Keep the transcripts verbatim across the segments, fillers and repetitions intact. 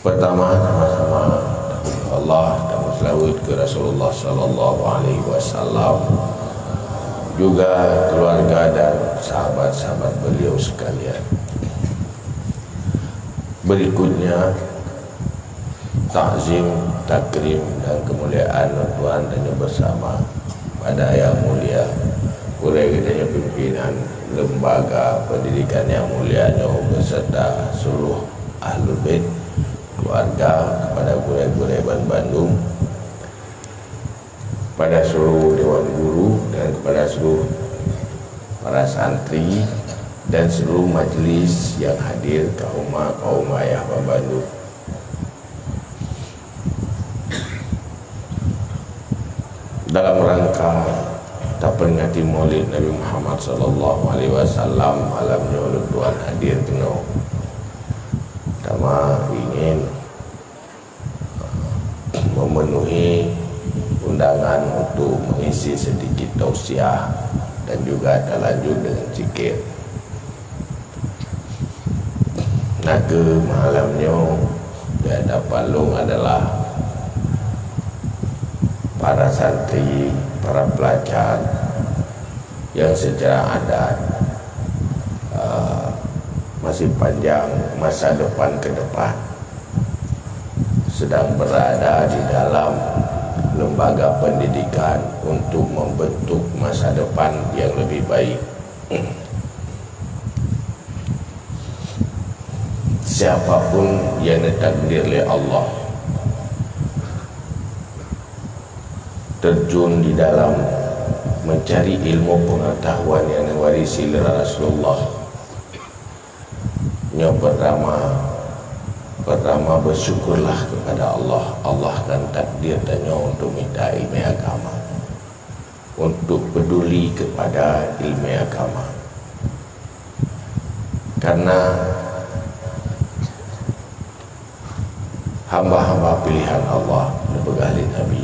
Pertama, sama-sama tapuji Allah dan berselawat ke Rasulullah sallallahu alaihi wasallam, juga keluarga dan sahabat-sahabat beliau sekalian. Berikutnya, takzim, takrim, dan kemuliaan untuk Tuhan dan bersama pada yang mulia gurée geutanyoe pimpinan lembaga pendidikan yang mulia nyoe beserta seluruh ahlul bait, keluarga, kepada gurée-gurée ban bandum, kepada seluruh dewan guru dan kepada seluruh para santri dan seluruh majlis yang hadir, kaum ma, kaum ayah ban bandum. Dalam rangka taperingati Maulid Nabi Muhammad sallallahu alaihi wasallam, malam nyoe lôn tuan hadir keunoe. Teuma ingin memenuhi undangan untuk mengisi sedikit tausiah dan juga talanjut dengan zikir. Nake malam nyoe, nyang tapalong adalah para santri, para pelajar yang secara adat, eh, masih panjang masa depan ke depan sedang berada di dalam lembaga pendidikan untuk membentuk masa depan yang lebih baik. Siapapun yang ditakdir oleh Allah terjun di dalam mencari ilmu pengetahuan yang diwarisi oleh Rasulullah, nyoe pertama, pertama bersyukurlah kepada Allah. Allah kan takdir tanyoe untuk mita ilmu agama, untuk peduli kepada ilmu agama. Karena hamba-hamba pilihan Allah, neupeugah lé Nabi,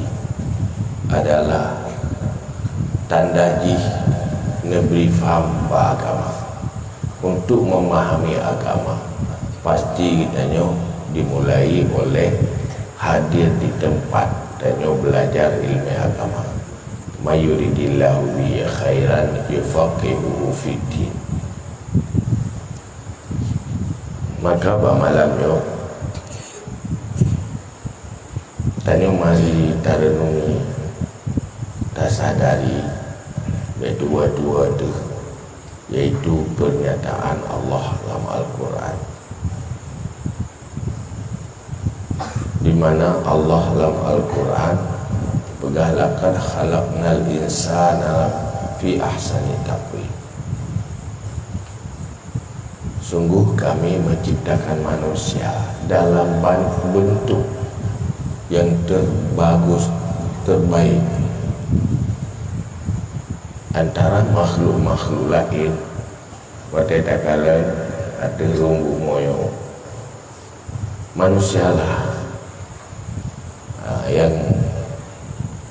adalah tanda jih neubri faham bak agama. Untuk memahami agama, pasti geutanyoe dimulai oleh hadir di tempat tanyoe belajar ilmu agama. "May yuridillahu bihi khairan yufaqqihhu fid din." Maka bak malam nyoe, tanyoe mari tarenungi, tasadari, bèk tuwoe-tuwoe teuh, yaitu pernyataan Allah lam Al-Quran. Di mana Allah lam Al-Quran peugah, "Laqad khalaqnal insana fi ahsani taqwim." Sungguh Kami menciptakan manusia dalam ban-, bentuk yang terbagus, terbaik. Antara makhluk-makhluk laén, watèe takalon ateueh rhueng bumoe nyoe, manusialah, ah, nyang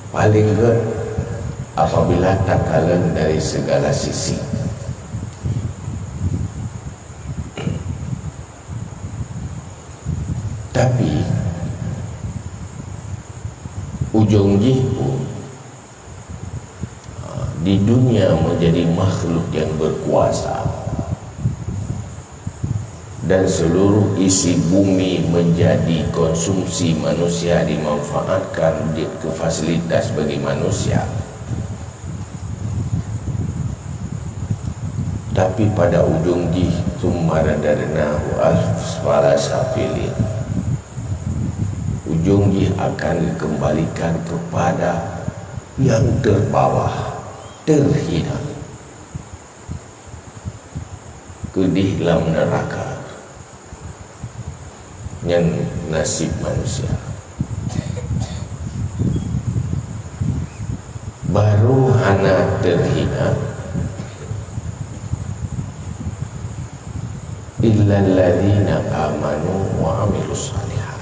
paleng gèt apabila takalon dari segala sisi. Tapi, ujong jih pun, di dunia menjadi makhluk yang berkuasa, dan seluruh isi bumi menjadi konsumsi manusia, dimanfaatkan di, ke fasilitas bagi manusia. Tapi pada ujong jih, "Tsumma radadnahu asfala safilin." Ujong jih akan dikembalikan kepada yang terbawah, terhina. Keudéh lam neuraka. Nyan nasib manusia. Baru hana terhina, "Illalladzina amanu wa amilus shalihat."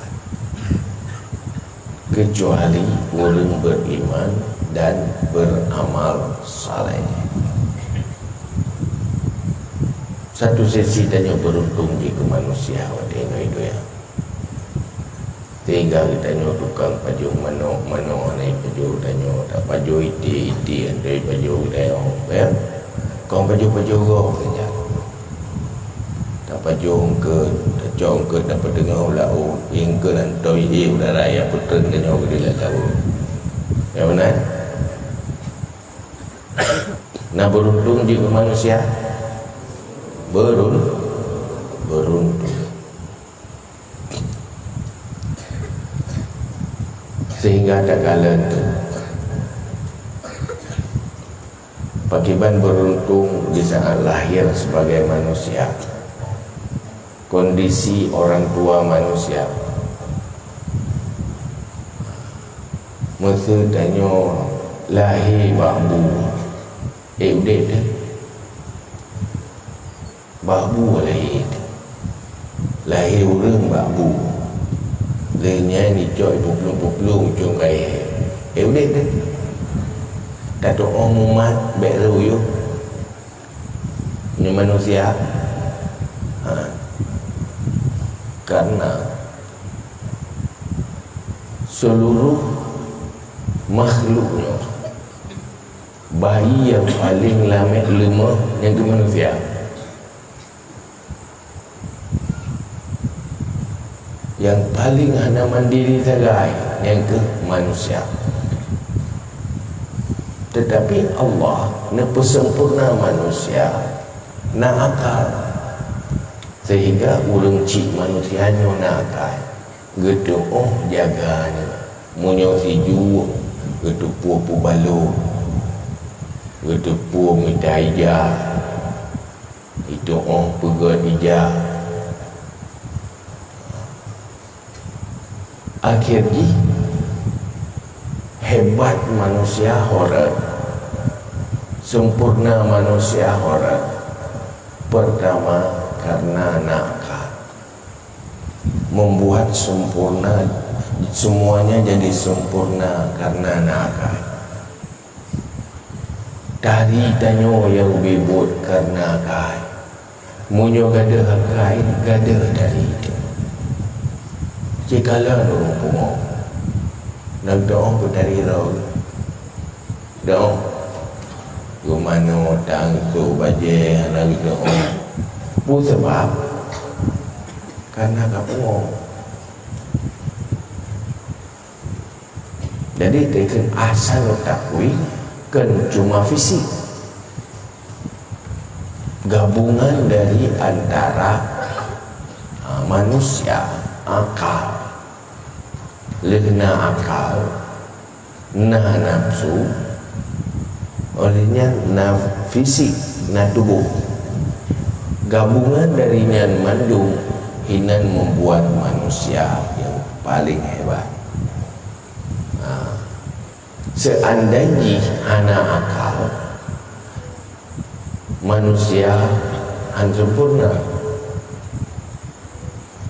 Kecuali ureuëng beriman dan beramal saleh. Satu sisi tanyoe beruntung jih keu manusia watèe inoe dunia. Sehingga geutanyoe tukang pajoh manok, manok hana jipajoh geutanyoe, tapajoh iték, iték hana jipajoh geutanyoe, ya. Kon pajoh-pajoh gob saja. Tapajoh eungkôt, tacok eungkôt, tapeuteugoh u laôt, eungkôt hantom ék u darat, ya, peutrön tanyoe keudéh lam laôt. Ya, meunan? Na beuruntung jeuet keu manusia? Beurun-, beuruntung. Sehingga takalon tu, pakriban beuruntung di saat lahir sebagai manusia, kondisi orang tua manusia. Meuseu tanyoe lahé bak bu, ék udép teuh? Bak bu lahé teuh. Lahé ureuëng bak bu. Lheueh nyan icok ipeuplong-peuplong u cong kayèe. Ék udép teuh? Tatu'oh mumat bèk rhot u yôh. Nyoe manusia. Ha. Karena seluruh makhluk nyoe, bayi nyang paleng lamét leumoh nyan keuh manusia. Nyang paleng hana mandiri sagai nyan keuh manusia. Teutapi Allah neupeusempurna manusia na akai, sehingga ureuëng chik manusia nyoe na akai. Geutu'oh jaga nyoe. Meunyoe sijuek, geuteupeue peubalot, geuteupeue mita ija, itu'oh peugöt ija. Akhé jih, hebat manusia ho rhot, sempurna manusia ho rhot. Pertama, karena na akai. Membuat sempurna, semuanya jadi sempurna karena na akai. Tari tanyoe nyang ubé buet karena akai. Meunyoe gadôh akai, gadôh tari teuh. Cikalon ureuëng pungo. Nang teu'oh peutari droe. Teu'oh. Geumanö tang sôk bajèe hana geuteu'oh. Peue sabab? Karena ka pungo. Jadi, teukheun ahsanut takwim kon cuma fisik. Gabungan dari antara, ha, manusia, akal. Lheueh na akal, na nafsu, óh lheueh nyan na fisik, na tuboh. Gabungan dari nyan mandum hinan membuat manusia nyang paleng hebat. Ha. Seandai jih hana akal, manusia hán sempurna.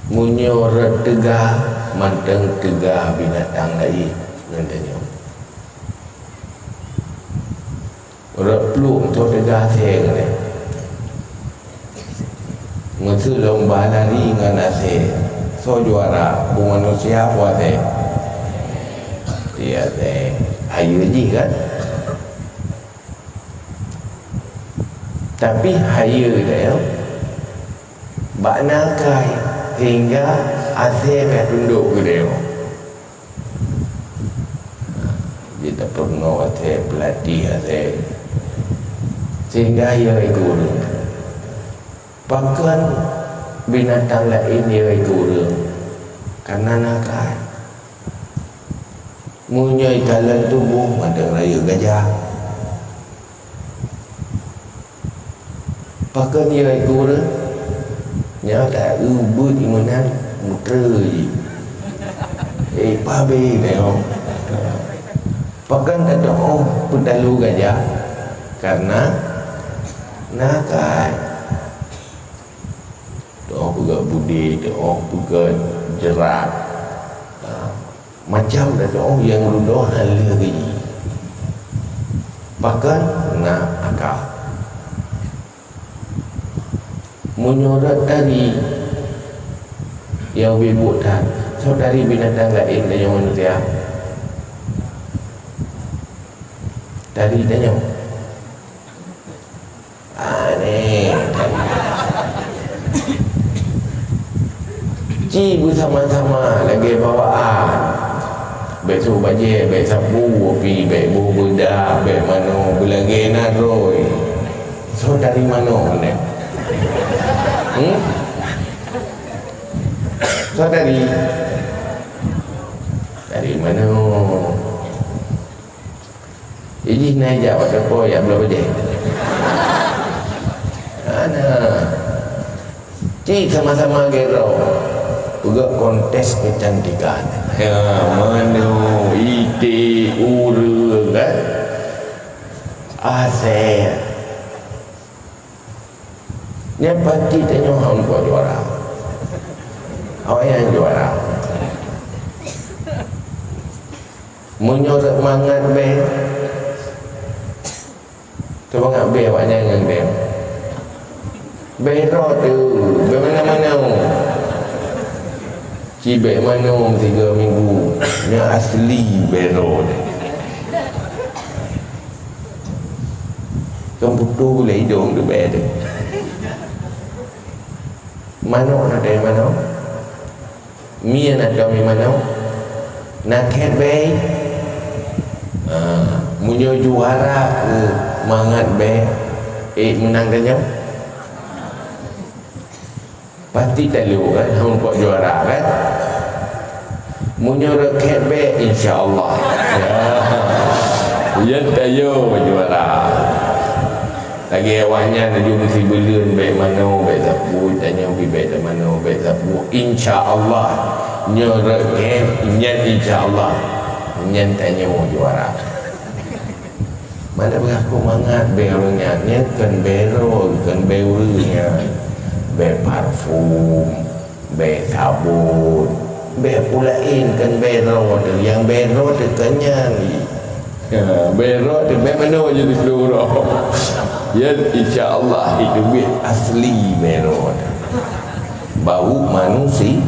Meunyoe rot teuga, mantong teuga binatang laén ngon tanyoe. Rot plueng, soe teuga asèe keunoe. Meuseu lomba lari ngon asèe, soe juara, peue manusia peue asèe? Iya, asèe. Hayeue jih kan? Tapi hayeue geutanyoe bak na akai, sehingga asèe ka tundok geutanyoe. Jitapeurunoe asèe, peulatéh asèe, sehingga hayeue keu ureueng. Pakon binatang laén hayeue keu ureueng? Kareuna na akai. Meunyoe ikalon tuboh, mantong rayeuk gajah. Pakon hayeue keu ureueng? Nyoe ta-eu beuet meunan, meuteue jih. Eh, pabé nyoe. Pakon ka teuôh peutalu gajah? Kareuna na akai. Teuôh peugöt budé, teuôh peugöt jrat. Ha. Macam na teuôh nyang dudoe hana lé geuji. Pakon na akai. Meunyoe rot tadi, Nyang ubit-ubit that, soe tari binatang laén tanyoe manusia? Tari tanyoe. Aneh. Ci beusama-sama lagèe bawaan. Bèk sôk bajèe, bèk sapu api, bèk boh beudak, bèk manoe, beulagèe na droe. Soe tari manoe nyan? Hmm? Soe tari? Tari manoe. Ijih na ijak watèe po jak bloe bajèe. Hana. Ci sama-sama gèt droe. Peugah kontes keucantikan. Ya, manoe, iték, ureueng, kan? Asèe. Nyan pasti tanyoe han meukeue juara. Awaknyan juara. Meunyoe rot mangat bèe, teumangat bèe awaknyan ngon bèe. Bèe droe teuh, bèe mana-mana. Ci bèe manoe tiga minggu, nyan asli bèe droe teuh. Kan putôh lé idông teuh bèe teuh. Manoe na dèh manoe. Mie na dèh mie manoe. Na khèt bèe. Ha, meunyoe juara keu mangat bèe, eh, meunang tanyoe. Pasti talo kan, han meukeue juara kan. Meunyoe rot khèt bèe, insya Allah. Ya. Nyan tanyoe juara. Lagèe awaknyan laju meusibuleuen bèk manoe, bèk sapu, tanyoe pih bèk tamanoe, bèk sapu. Insya Allah, nyoe rot khèt, nyan insya Allah, nyan tanyoe juara. Mana beurangkat mangat bèe ureueng nyan, nyan kon bèe droe, kon bèe ureueng nyan. Bèe parfum, bèe sabon, bèe peue laén kon bèe droe teuh, nyang bèe droe teuh kon nyan. Ya, bèe droe teuh, bèe manoe jeuet di siluweue uroe. Ya, insya Allah, itu bèe asli bèe droe teuh. Bau manusi-,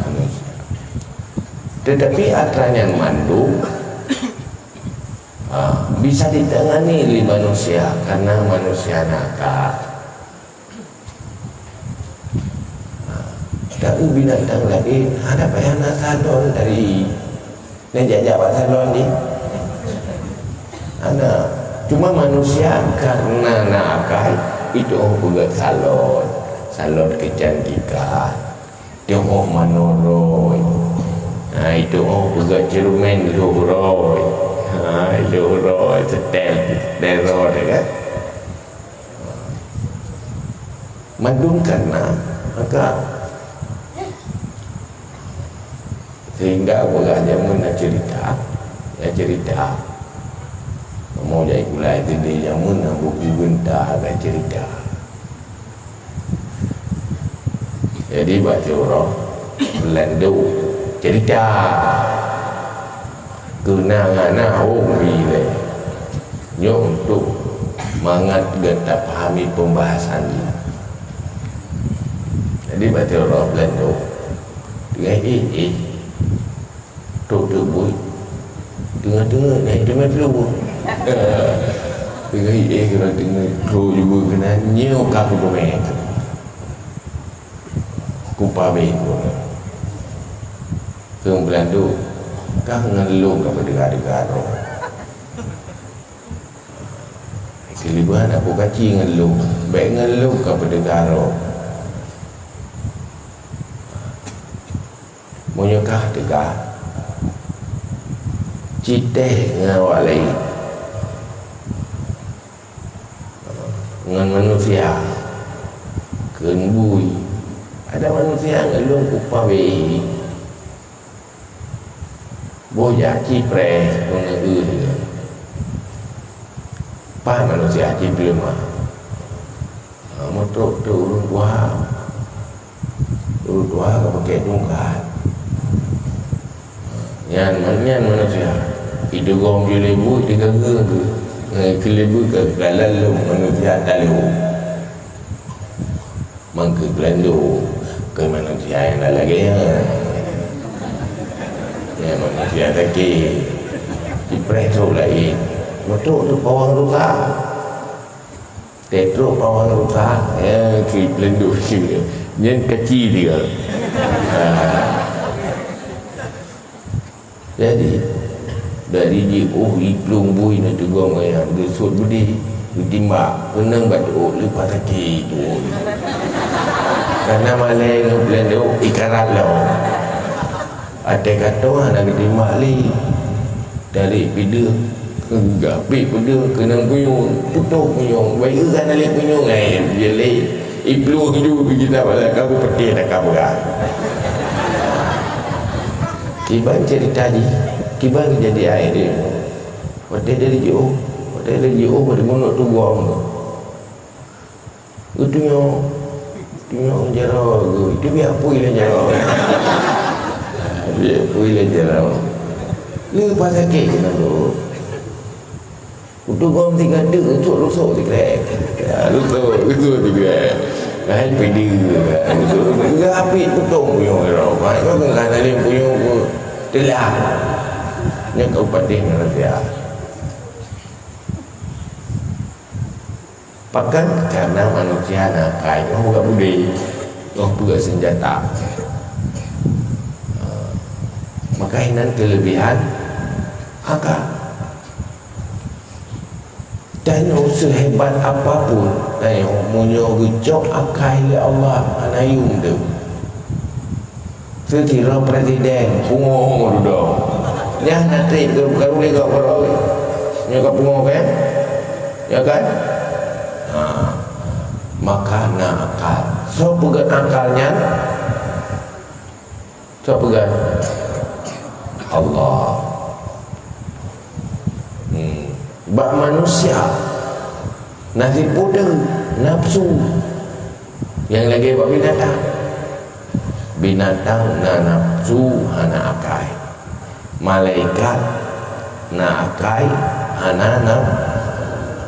manusia. Tetapi atra nyan mandum Ah, bisa ditangani lé manusia, karena manusia nakal. Ah, tapi binatang laén, hana payah na salon tadi. Na jak-jak bak salon jih. Hana. Cuma manusia karena nakal, itu oh peugah salon. Salon kecantikan. Teuh oh manoe rhoi. Ha, itu oh peugah ceureumen lhôh rhoi. Ha, lhôh rhoi, setel, setel rhoi kan. Mandum kana, maka sehingga peugah jameun na cerita, na cerita. Kamoe jak gulai teuh di jameun na buku genta na cerita. Jadi, bak siuroe, Belanda cerita keunan hana hom ilée. Nyoe untuk mangat gata pahami pembahasan nyoe. Jadi, bak siuroe Belanda, teungoh éh-éh, trok teuk buet. Teungoh-teungoh nyan teungoh teuh. Teungoh éh keunan teungoh trok jubeu keunan nyoe ka kuteumé. Kupabeh keunan. Keu Belanda, kah ngon lôn ka peudeuga-deuga droe. Keuleubehan aku kaci ngon lôn, bék ngon lôn ka peudeuga droe. Meunyoe kah teuga, cit teh ngon awak laén, ngon manusia, kheun bui, ada manusia ngon lôn kupabeh, boh jak cipreh ngon eu lôn. Pat manusia cit peuleumah. Ha, meutrok-trok ureuëng tuha. Ureuëng tuha ka pakèk tungkat. Nyan, nyan manusia. Itu gom jeuleubeu, itu gageuh. Eh, keuleubeu ka, ka lalu manusia talo. Mangkeuh Belanda. Keu manusia nyang lagèe nyan. Ya, manusia sakét. Jipreh trok laén. Meutrok tu pawang rusa. Teutrok pawang rusa. Ya, si peulendok si. Nyan keuci dia. Ha. Jadi, dari jiôh iplueng bui na teugom ayam, geusut beudé, geutimbak, keunong bak tuôk, leupah sakét tuôk. Karena malèe ngon peulendok ikarat lom. Até katong hana geutimbak lé. Dari pideuh, gapit pideuh, keunong puyong, putôh puyong. Bayeue hana lé puyong, eh, jeuet lé. Iplueng ju bak kita bala kabu peuteh dah kabu dah. Kiban cerita jih, kiban kejadian jih. Watèe dari jiôh, watèe dari jiôh, watèe meunok tugom tu. Geutunyok, tunyok jaroe geuh, itu biar apui lé jaroe. Biar apui lé jaroe. Leupah sakét keunan tu. Kutu gom tiga deuk, rusok-rusok sikrek. Ya, rusok, rusok sikrek. Hai pideuh, rusok. Geuhapit putong puyong ira. Mak, kau bukan ada yang puyong ku telah. Nyan kau patéh manusia. Pakon karena manusia na akai, oh, bukan budé. Oh, bukan senjata. Ha. Maka inan kelebihan akal. Tanyoe seuhebat apapun, tanyoe meunyoe geucok akai lé Allah, hana yuem teuh. Seusidroe presiden, pungo dudoe. Nyan na trép keu karu lé gob keudroe. Nyoe ka pungo kan? Ya kan? Ha. Maka na akal. Soe peugöt akal nyan? Soe peugah? Allah. Hmm. Bak manusia na sipeue teuh nafsu nyang lagèe bak binatang. Binatang na nafsu, hana akai. Malaikat na akai, hana na.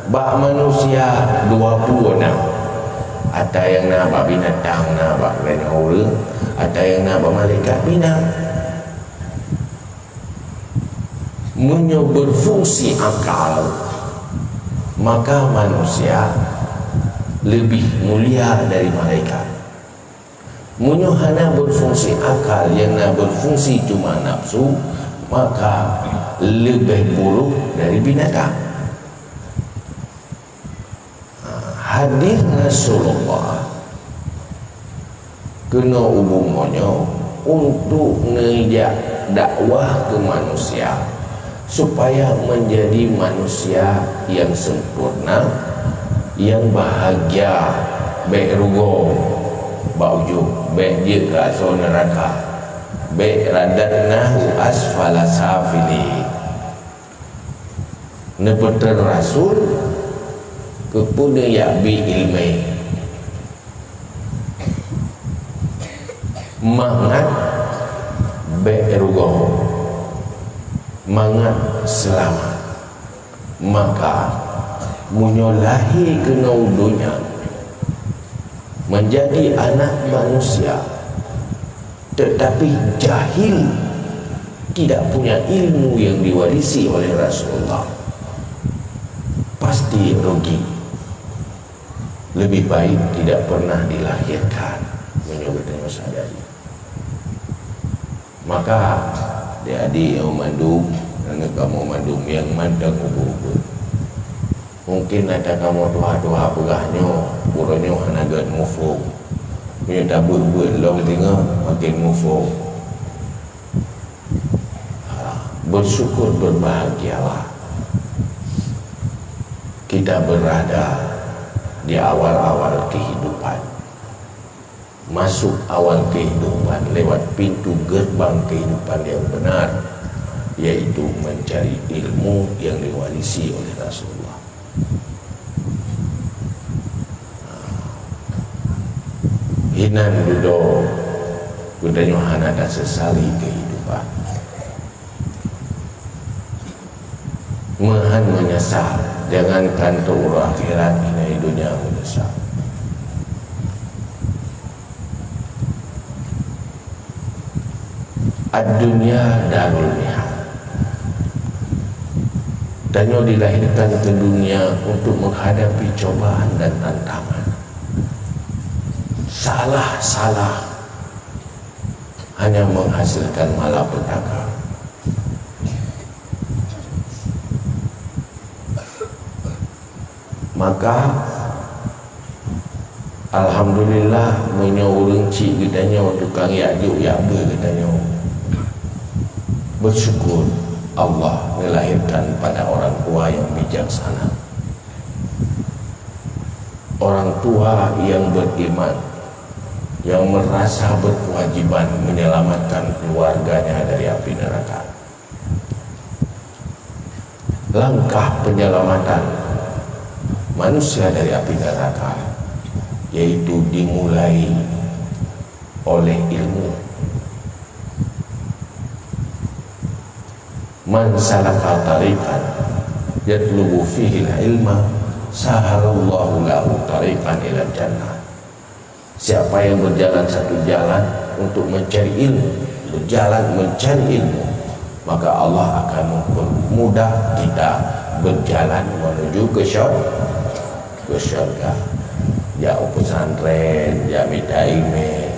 Bak manusia dua peue na. Ata nyang na bak binatang, na bak geutanyoe ureueng, ata nyang na bak malaikat, bina. Meunyoe berfungsi akal, maka manusia lebih mulia dari malaikat. Meunyoe hana berfungsi akal, nyang na berfungsi cuma nafsu, maka leubeh buruk dari binatang. Ha, hadis Rasulullah keunoe u bumoe nyoe untuk neujak dakwah keu manusia. Supaya menjadi manusia yang sempurna, yang bahagia, bèk rugoe bak ujong, bèk jeuet keu asoe neuraka, bèk radatnahu asfala safilin. Neupeutrön Rasul keupeue neujak bi ileumèe. Mangat bèk rugoe, mangat seulamat. Maka, meunyoe lahé keunoe u donya, menjadi anak manusia, tetapi jahil, tidak punya ilmu yang diwarisi oleh Rasulullah, pasti rugi. Lebih baik tidak pernah dilahirkan, meunyoe geutanyoe sadari. Maka, adik-adik nyang mandum, aneuk kamoe mandum nyang mantong ubit-ubit. Mungkin ata kamoe tuha-tuha peugah nyoe, uroe nyoe hana gèt muphom. Meunyoe tabeuet-beuet lom teungoh, makin muphom. Ha, bersyukur, berbahagialah kita berada di awal-awal kehidupan. Masuk awal kehidupan lewat pintu gerbang kehidupan yang benar, yaitu mencari ilmu yang diwarisi oleh Rasulullah. Hinan dudoe geutanyoe hana tasesali kehidupan. Meuhan meunyeusal, jangankan keu uroe akhirat, inan i donya meunyeusal. Ad-dunya darul mihal. Tanyoe dilahirkan ke dunia untuk menghadapi cobaan dan tantangan. Salah-salah hanya menghasilkan malapetaka. Maka, alhamdulillah, meunyoe ureuëng chik geutanyoe tukang yak jok yak beuet geutanyoe, bersyukur Allah melahirkan pada orang tua yang bijaksana, orang tua yang beriman, yang merasa berkewajiban menyelamatkan keluarganya dari api neraka. Langkah penyelamatan manusia dari api neraka yaitu dimulai oleh ilmu. Man salaka tariqan yatlubu fihil ilma, sahalallahu lahu tariqan ilal jannah. Siapa yang berjalan satu jalan untuk mencari ilmu, berjalan mencari ilmu, maka Allah akan mempermudah kita berjalan menuju ke syur-, ke syurga. Jak pesantren, jak mita ilmu,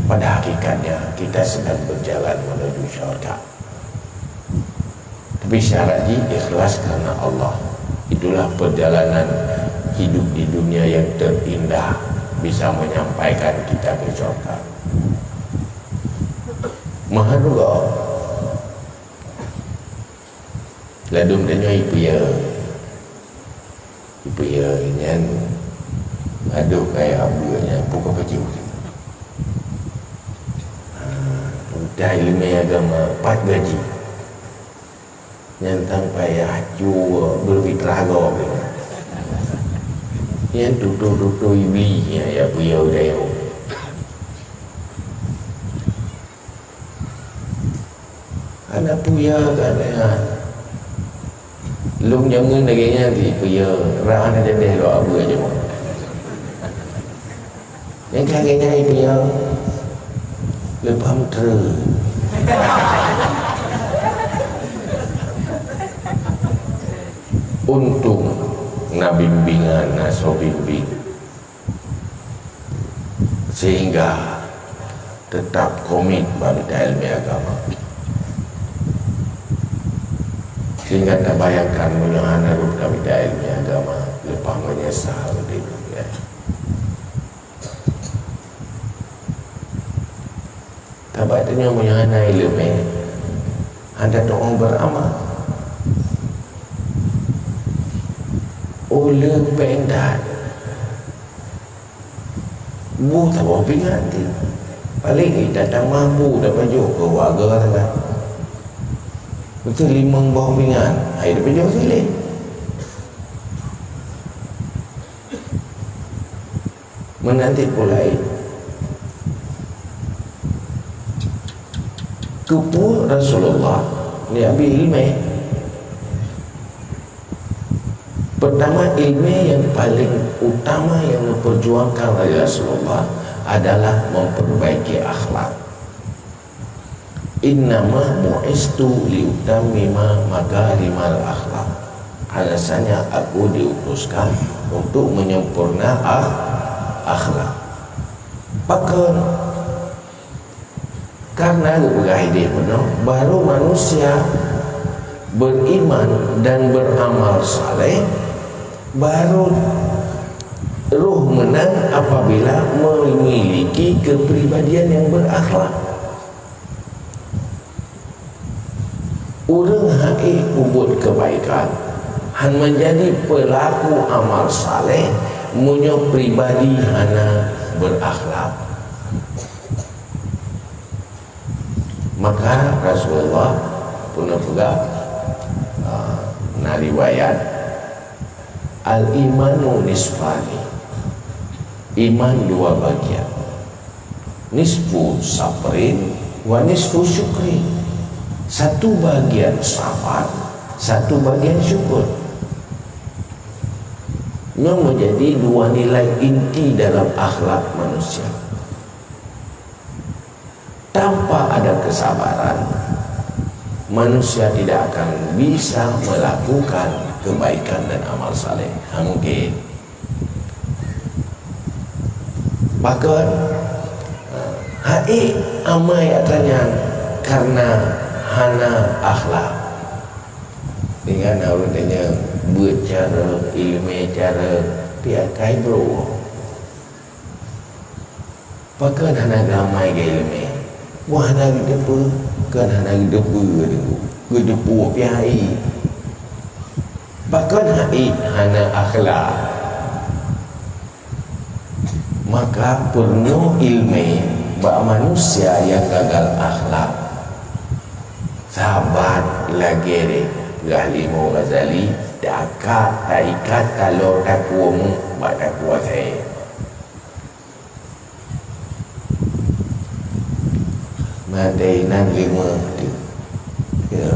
pada hakikatnya kita sedang berjalan menuju syurga. Tapi syarat jih ikhlas karena Allah. Itulah perjalanan hidup di dunia yang terindah, bisa menyampaikan kita ke syurga. Meuhadap ladum tanyoe ipiye. Ipiye nyan, adoh kaya abu nyan, buka baju. Ha, entah ilmu agama, pat gaji. Nyan tang payah cue berfitrah gob. Nyan tutoe-tutoe iblis nyan, ya buya udayong. Hana puya ka nyan. Lôn nyang ngeun lagèe nyan di puya, rak hana jadeh lôn abu aja. Nyang ka lagèe nyan di puya, leupah meuteureu. Untông na bimbingan, na soe bimbing. Sehingga tetap komit bak mita ilmu agama. Sehingga tabayangkan, meunyoe hana rôh tamita ilmu agama, leupah meunyeusal di dunia. Sabab tanyoe meunyoe hana ileumèe, hana teu'oh beuramal. Ulèe péng that, boh saboh pingan cit. Paleng ita tamah bu tapajoh keu warga teuka. Beutôi limong boh pingan, hai tapajoh silèe. Meunan cit pulai. Keupeue Rasulullah neubi ileumèe? Pertama, ileumèe nyang paleng utama nyang geupeurjuangkan lé Rasulullah adalah memperbaiki akhlak. "Innama bu'istu liutammima makarimal akhlak." Alasannya, aku diutuskan untuk menyempurna ak-, akhlak. Pakon? Karena geupeugah idéh bunoe, baru manusia beriman dan beramal saleh, baru rôh meunan apabila memiliki kepribadian yang berakhlak. Ureuëng han ék peubuet keubaikan, han manjadi peulaku amal saleh, meunyoe pribadi hana berakhlak. Maka Rasulullah pernah peugah, ah, na riwayat, "Al-imanu nisfani." Iman dua bagian. "Nisfu sabrin wa nisfu syukri." Satu bagian sabar, satu bagian syukur. Nyoe menjadi dua nilai inti dalam akhlak manusia. Tanpa ada kesabaran, manusia tidak akan bisa melakukan kebaikan dan amal saleh. Ha, mungkin. Pakon, ha, hana amai atra nyan karena hana akhlak. Ingat na ureuëng tanya, buet cara, iéleumé cara, piakai bro. Pakon hana geumai geuiéleumé? Wah, hana geuteupeue, kon hana geuteupeue, geuteupeue pih hai. Pakon hai hana akhlak? Maka peurunoe iéleumé bak manusia nyang gagal akhlak. Sabat lagée peugah lé Imam Ghazali, takat, taikat taloe takue mu bak takue asée. Mandai nan lima tu. Ya.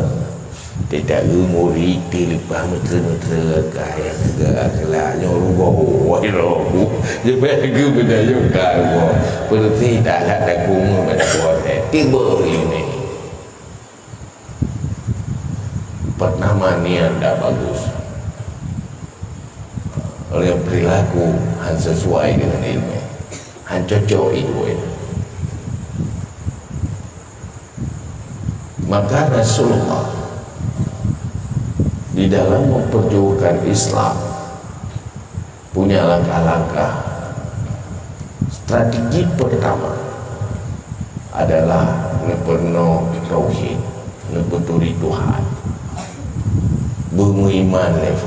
Tidak murid di lepas mesra-mesra kaya segala nyoe rugoe. Wah, roh. Dia pergi benda yang tak rugoe. Pergi tak ada takue mu bak takue asée. Tiba ini. Pertama, niat tak bagus. Oleh perilaku hana sesuai dengan ilmu. Hana cocok itu. Maka Rasulullah di dalam memperjuangkan Islam punya langkah-langkah. Strategi pertama adalah neupeurunoe tauhid, neupeuturi Tuhan, beumeuiman lé,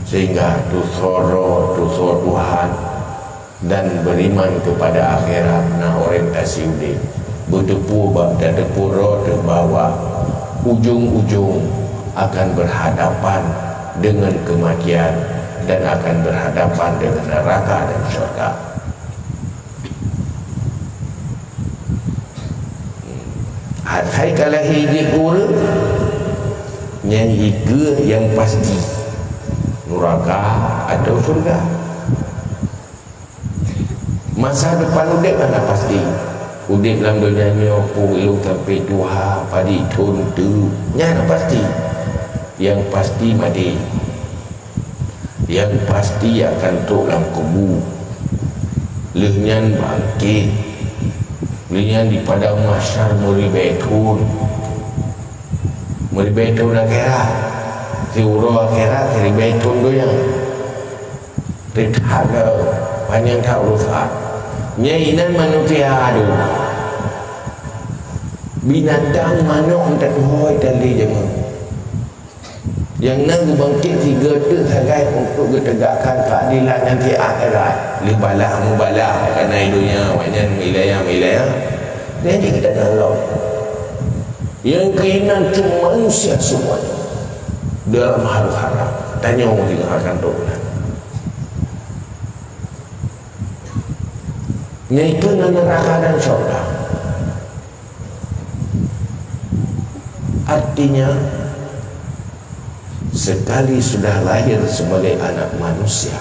sehingga tusoe droe, tusoe Tuhan, dan beriman kepada akhirat na orientasi udeb. Beuteupeue bak, tateupeue droe teuh bahwa ujong-ujong akan berhadapan dengan kematian dan akan berhadapan dengan neraka dan syurga. Asai ka lahé jeuet keu ureuëng, nyan ikeu nyang pasti, nuraka atau syurga. Masa depan udeb hana pasti. Udeb lam donya nyoe peuet lôn sampoe tuha, padum thon teuk, nyan hana pasti. Nyang pasti maté. Nyang pasti akan trok lam kubu. Lheueh nyan bangkét. Lheueh nyan di padang mahsyar meuribée thon. Meuribée thon akhirat. Siuroe akhirat, siribée thon donya. Rhot that lom, panyang that urosan. Nyan inan manusia tu. Binatang manok meutateuhôi tali jameun. Nyang na geubangkét sigoe teuk sagai untuk geutegakkan keadilan nyang di akhirat. Lheueh balah meubalah, karena di donya awaknyan meuiéleumé-iéleumé. Dan jih kita dalam. Nyang keuinan cuma manusia semuanya. Dalam haru-hara. Tanyoe tinggalkan tu. Nyan itu nan neraka dan syurga. Artinya, sekali sudah lahir sebagai anak manusia,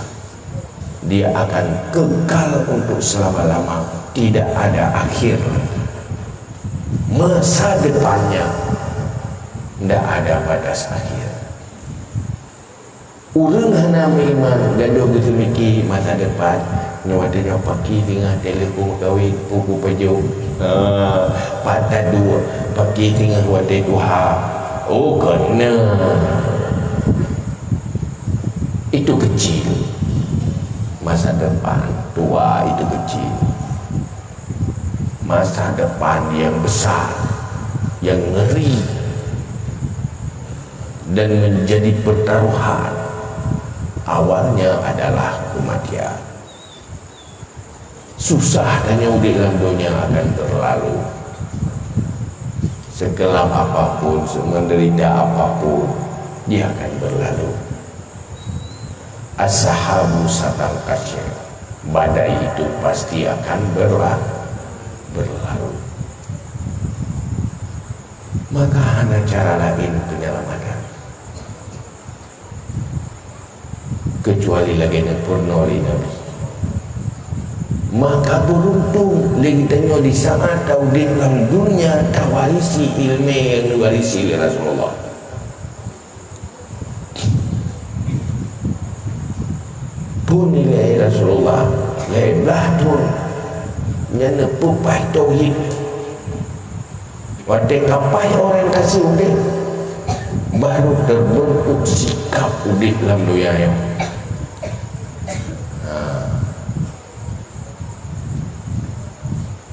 dia akan kekal untuk selama-lama, tidak ada akhir. Masa depannya tidak ada batas akhir. Ureuëng hana meuiman gadôh geuseumiki masa depan, nyoe watée nyoe paki singoh teuleuku meukawen, puku pajôh, ha, pat taduek, paki singoh watée tuha. Oh, keuneuk. Itu kecil. Masa depan tua itu kecil. Masa depan yang besar, yang ngeri, dan menjadi pertaruhan, awalnya adalah kematian. Susah tanyoe udeb lam donya akan berlalu. Sekelam apapun, semenderita apapun, dia akan berlalu. As-sahabu satankasyir, badai itu pasti akan berla-, berlalu. Maka hana cara lain penyelamatan kecuali lagée neupeurunoe lé Nabi. Maka beuruntung lé geutanyoe di saat taudeb lam dunia tawarisi ileumèe nyang neuwarisi lé Rasulullah. Phon ilèe Rasulullah lhèe blah thôn nyan neupeupaih tauhid. Watèe ka paih ureueng ka si udeb, baru teubeuntuk sikap udeb lam donya nyoe. Ha.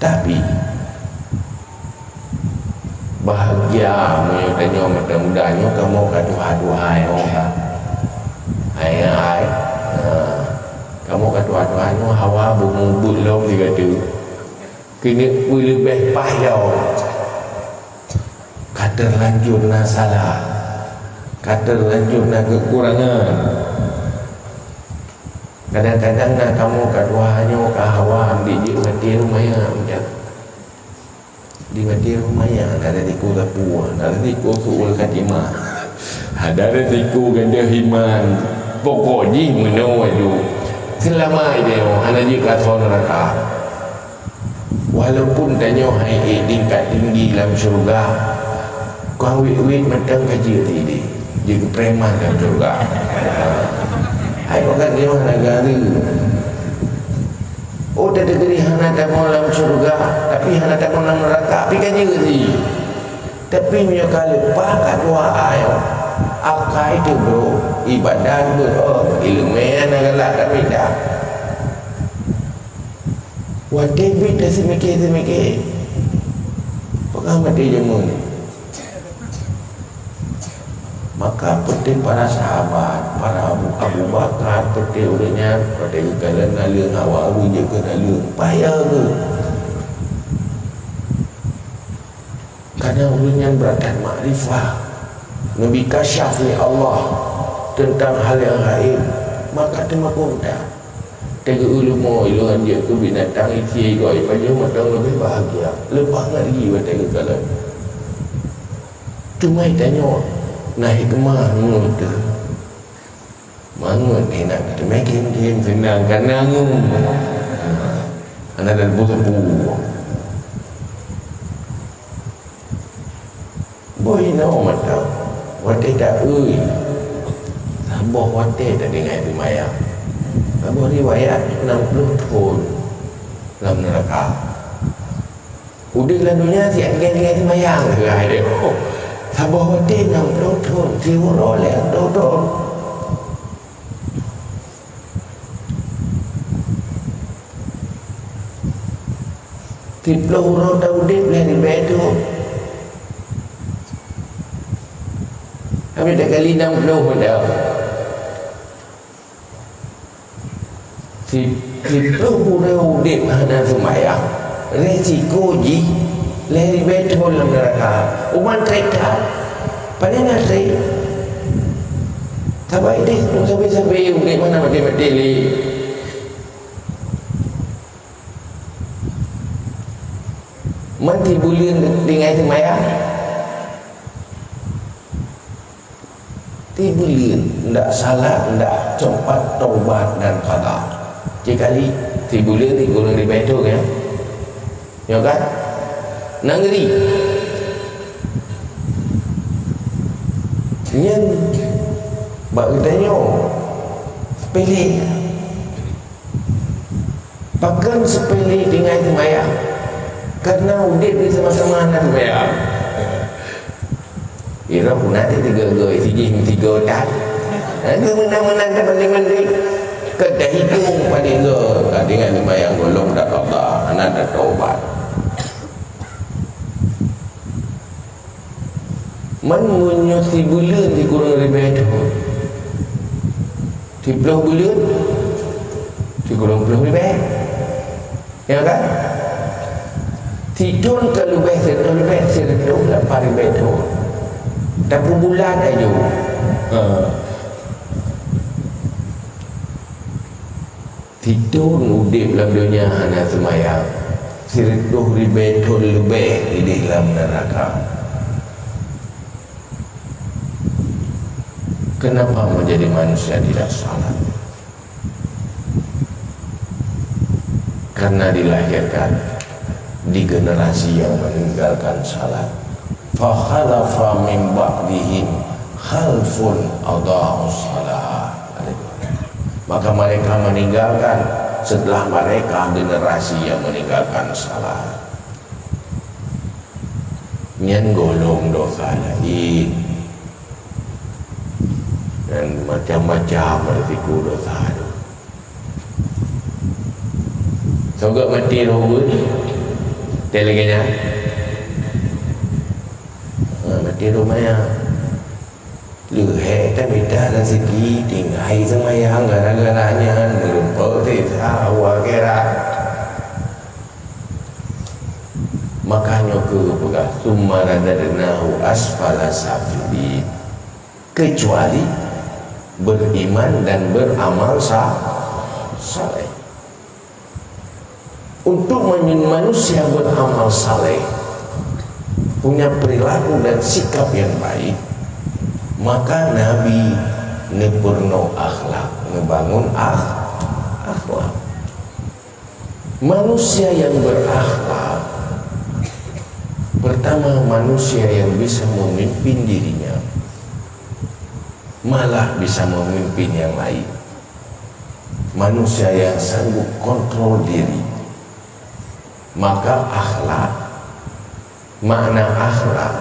Tapi, bahagia meunyoe tanyoe mata muda nyoe kamoe ka tuha-tuha nyoe ka. Hai, hai. Ha. Kamoe ka tuha-tuha nyoe hawa beumubuet lom sigoe teuk. Keuneuk peuleubeh paih lom. Ka teulanjur na salah. Ka teulanjur na keukurangan. Kadang-kadang na kamoe ka tuha nyoe ka hawa, di jeuet maté rumayan, di maté rumayan, na risiko sapeue, na risiko su'ul khatimah, na risiko gadôh iman. Pokok jih meunoe laju. Seulama idéh nyoe hana jeuet ka asoe neuraka. Walaupun tanyoe han ék tingkat tinggi lam syeuruga, kon wét-wét mantong ka jeuet idéh, jeuet keu preman lam syeuruga. Hai pakat nyoe hana gari. Oh, teudeungoe hana tamong lam syeuruga, tapi hana tamong lam neuraka, tapi ka jeuet jih. Tapi meunyoe ka leupah ka tuha nyoe, akai teuh, bro, ibadat beuh, oh, ileumèe hana galak, tapi dah. Watèe bit teuh seumiké-seumiké, peugah maté jameun. Maka peunteng para sahabat, para Abu, Abu Bakar, peunteng ureueng nyan, watèe geukalon naleueng awak, geujeuet keu naleueng, payah geuh. Karena ureueng nyan brat that makrifah, neubi kasyaf lé Allah teuntang hal nyang gaéb, maka teumakot that. Teungku ulama ilôn jeuet keu binatang icie igoe ipajoh mantong leubeh bahagia, leubeh ngat lagi watèe geukalon. Teuma tanyoe na hikmah nyoe teuh. Mangat hinan teumé kém-kém seunang ka nangung. Hana dan buet-buet. Boh inoe mantong, watèe taeu, saboh watèe tatinggai seumayang. Saboh riwayat nam ploh thon lam neuraka. Udép lam donya siat tinggai-tinggai seumayang, keuhai deh. Oh, saboh watèe nam ploh thon, siuroe lhèe ploh thon. Siploh uroe taudép lhèe ribèe thon. Habéh takali nam ploh mantong. Si-, siploh uroe udép hana seumayang, resiko jih lhèe ribèe thon lam neuraka. Uman trép that, pane na trép. Sabai deh, sabe-sabe udép hana maté-maté lé. Man sibuleuen tinggai seumayang. Sibuleuen ndak salat, ndak sempat taubat dan qada. Sikali sibuleuen di gurèe di Baitul, ya. Nyo kan? Nangri. Nyan bak geutanyoe sepele. Pakon sepele tinggai seumayang? Karena udép di sama-sama hana seumayang. Irok na di tiga-tiga, sijih tiga tan. Lagèe meunan-meunan ka paléng mandé. Ka tahitung padum go ka tinggai seumayang, golom dak Allah, hana tatobat. Man meunyoe sibuleuen sikureueng ribèe thon, siploh buleuen sikureueng ploh ribèe, ya kan? Sithon ka leubeh sireutoh ribèe, sireutoh lapan ribèe thon. Tapeubulat laju. Ha. Sithon udép lam donya hana seumayang, sireutoh ribèe thon leubeh idéh lam neuraka. Kenapa menjadi manusia tidak salat? Karena dilahirkan di generasi yang meninggalkan salat. Fa khalafa min ba'dihim khalfun adha'us shalah. Maka mereka meninggalkan, setelah mereka, generasi yang meninggalkan salat. Nyan golom dosa laén. Dan macam-macam risiko dosa tu. Soe gét maté roh beuet? Teuh lagèe nyan. Ha, maté roh maya. Leuhèe tamita raseuki tinggai seumayang gara-gara nyan meureumpok siksa u akhirat. Maka nyoe keuh geupeugah, "Tsumma radadnahu asfala safilin." Kecuali beriman dan beramal sa-, saleh. Untuk men-, manusia beramal saleh, punya perilaku dan sikap yang baik, maka Nabi neupeurunoe akhlak, neubangun akh-, akhlak. Manusia yang berakhlak, pertama, manusia yang bisa memimpin dirinya, malah bisa memimpin yang lain. Manusia yang sanggup kontrol diri. Maka akhlak, makna akhlak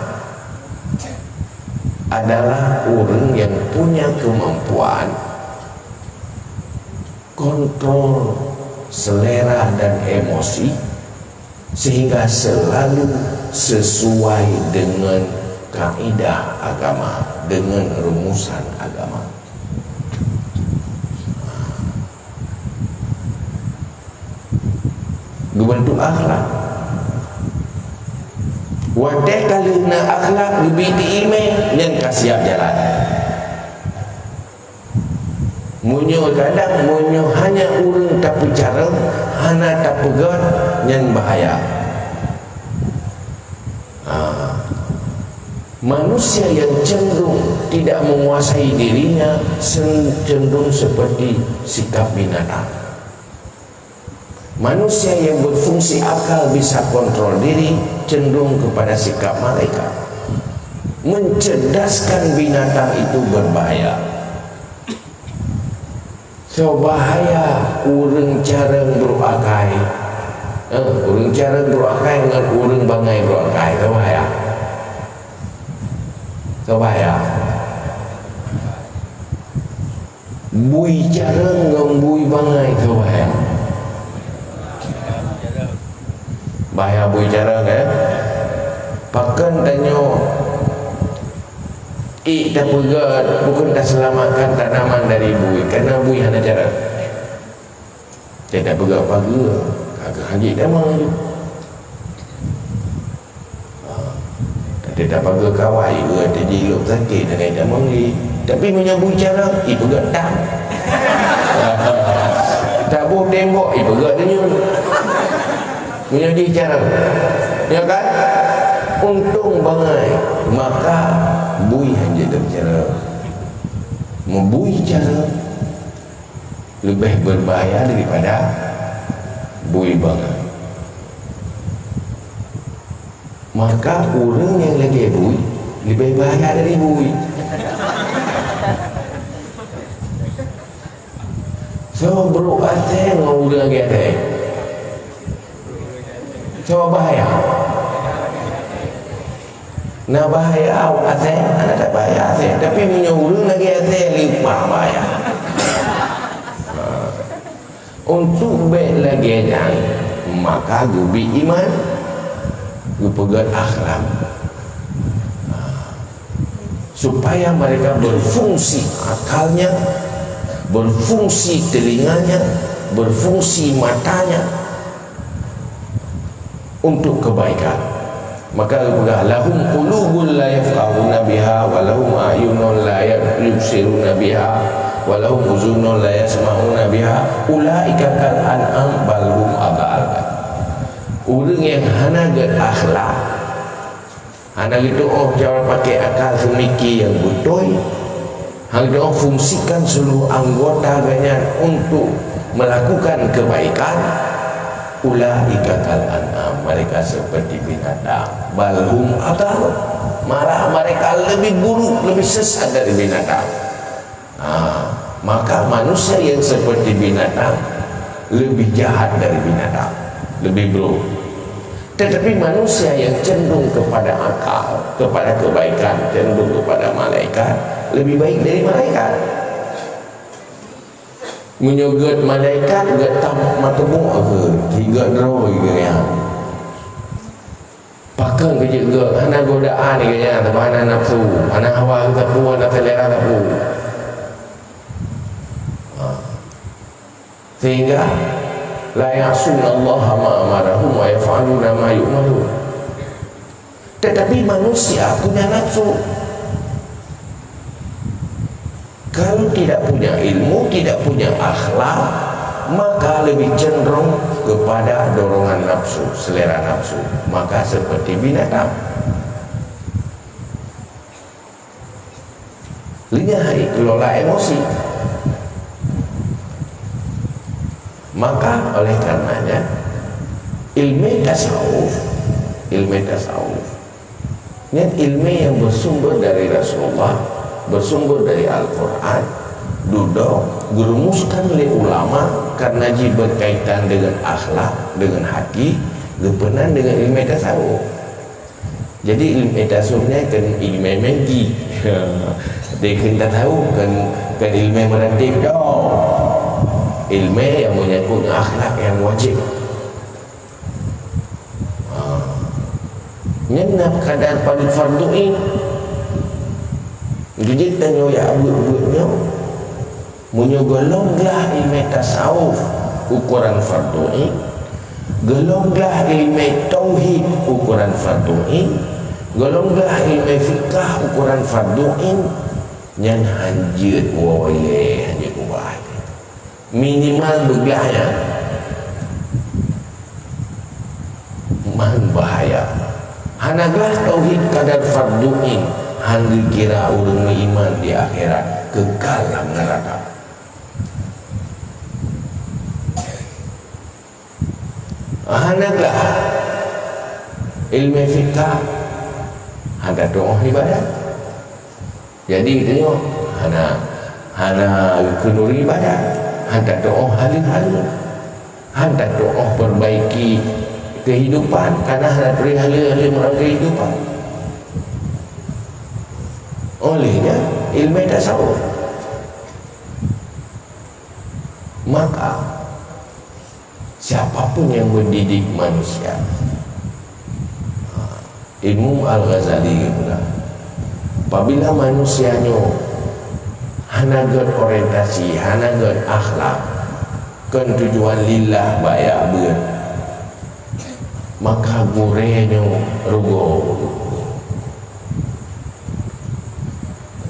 adalah ureuëng yang punya kemampuan kontrol selera dan emosi, sehingga selalu sesuai dengan kaidah agama, dengan rumusan agama. Geubantu akhlak. Watée ka lheueh na akhlak, geubi teuimé, nyan ka siab jalan. Meunyoe kadang, meunyoe hanya ureuëng tapeucarông, hana tapeugét, nyan bahaya. Ah. Manusia yang cenderung tidak menguasai dirinya sen-, cenderung seperti sikap binatang. Manusia yang berfungsi akal bisa kontrol diri cenderung kepada sikap malaikat. Mencerdaskan binatang itu berbahaya. Soe bahaya ureuëng carông brôk akai. Eh, ureuëng carông brôk akai ngon ureuëng bangai brôk akai, soe bahaya? Soe bahaya? Bui carông ngon bui bangai, soe bahaya? Bahaya bui carông, eh? Pakon tanyoe ék tapeugét, bukon taselamatkan tanaman dari bui, karena bui hana carông. Teuh tapeugét pageue, ka geuhanjeuet tanaman tu. Ha. Teuh tapeugét kawai, geuh teuh jilôb sakét, hana tanaman lé. Tapi meunyoe bui carông, ipeugét tam. Taboh tembok, ipeugét deunyoe. Meunyoe jih carông, ya kan? Untông bangai, maka bui hanjeuet teucarông. Meubui carông leubeh beubahaya daripada bui bangai. Maka ureuëng nyang lagée bui leubeh bahaya dari bui. Soe brôk asée ngon ureuëng lagée asée? Soe bahaya? Na bahaya asée, hana that bahaya asée. Tapi meunyoe ureuëng lagée asée, leupah bahaya. Untuk bék lagée nyan, maka geubi iman, geupeugét akhlak. Supaya mereka berfungsi akalnya, berfungsi telinganya, berfungsi matanya untuk kebaikan. Maka geupeugah, "Lahum qulubun la yafqahuna biha, wa lahum a'yunun la yubsiruna biha, wa lahum uzunun la yasma'una biha, ulaika kal an'am bal hum adhal." Ureuëng nyang hana gét akhlak, hana geutu'oh cara pakai akal seumike nyang beutôi, hana geutu'oh fungsikan seluruh anggota geuhnyan untuk melakukan kebaikan, Ulaika kal an'am, mereka seperti binatang. Bal hum adhal, malah mereka lebih buruk, lebih sesat dari binatang. Ha, maka manusia yang seperti binatang lebih jahat dari binatang, lebih buruk. Tetapi manusia yang cenderung kepada akal, kepada kebaikan, cenderung kepada malaikat, lebih baik dari malaikat. Meunyoe gét malaikat, gét tam-, meuteumé gét, gét droe gét nyan. Pakon keu jeuet gét, hana godaan gét nyan, teuma hana nafsu, hana hawa geuteupeu, hana selera teupeu. Ha. Sehingga, "La ya'shunallaha ma amarahum wa yaf'aluna ma yu'marun." Tetapi manusia punya nafsu. Kalau tidak punya ilmu, tidak punya akhlak, maka lebih cenderung kepada dorongan nafsu, selera nafsu. Maka seperti binatang. Leunyah hai kelola emosi. Maka oleh karenanya, ilmu tasawuf, ilmu tasawuf, nyan ilmu yang bersumber dari Rasulullah, bersumber dari Al-Quran, dudoe geurumuskan lé ulama karena jih berkaitan dengan akhlak, dengan hati, geupeunan dengan ilmu tasawuf. Jadi, ilmu tasawuf nyan kon ilmu maggi. Dikheun tasawuf kon, kon ilmu meuratéb doh. Ilmu yang menyangkut dengan akhlak yang wajib. Ha. Nyan na kadar padub fardu ain. Jadi, tanyoe jak buet-buet nyoe. Meunyoe gohlom glah ilmu tasawuf ukoran fardu ain, gohlom glah ilmu tauhid ukoran fardu ain, gohlom glah ilmu fikah ukoran fardu ain, nyan hanjeuet woe lé, hanjeuet ubah. Minimal beuglah nyan. Man bahaya. Hana glah tauhid kadar fardu ain, han geukira ureuëng meuiman di akhirat, kekal lam neuraka. Hana glah ilmu fikah, hana tuoh ibadat. Jadi, tanyoe hana, hana keuneuri ibadat, han tatuoh haleue-haleue, han tatuoh perbaiki kehidupan, karena hana turi haleue-haleue meurang kehidupan. Olehnya, ilmu tasawuf. Maka, siapapun yang mendidik manusia, Imam Al-Ghazali geupeugah, apabila manusia nyoe hana gét orientasi, hana gét akhlak, kon tujuan lillah baya beuet, maka gurée nyoe rugoe.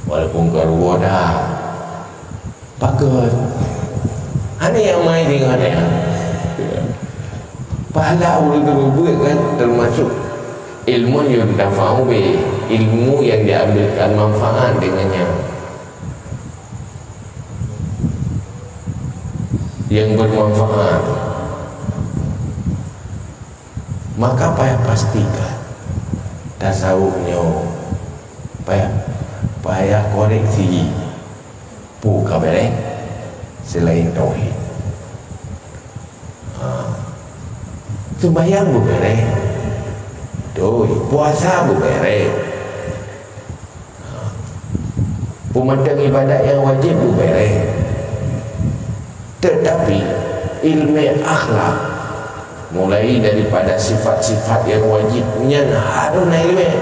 Walaupun ka rugoe dah, Pakon? Hana nyang mai deungon nyan. Pahala ureuëng nyang beuet kan termasuk ilmu yuntafa'u bih, ilmu yang diambilkan manfaat dengannya. Yang bermanfaat. Maka payah pastikan tasawuf nyoe, payah, payah koreksi. Peue ka beureh selain tauhid? Ha. Sumbayang beubeureh. Beutôi, puasa beubeureh. Ha. Peumantong ibadat nyang wajéb beubeureh. Teutapi, ileumèe akhlak, mulai daripada sifat-sifat nyang wajéb nyan harôh na ileumèe.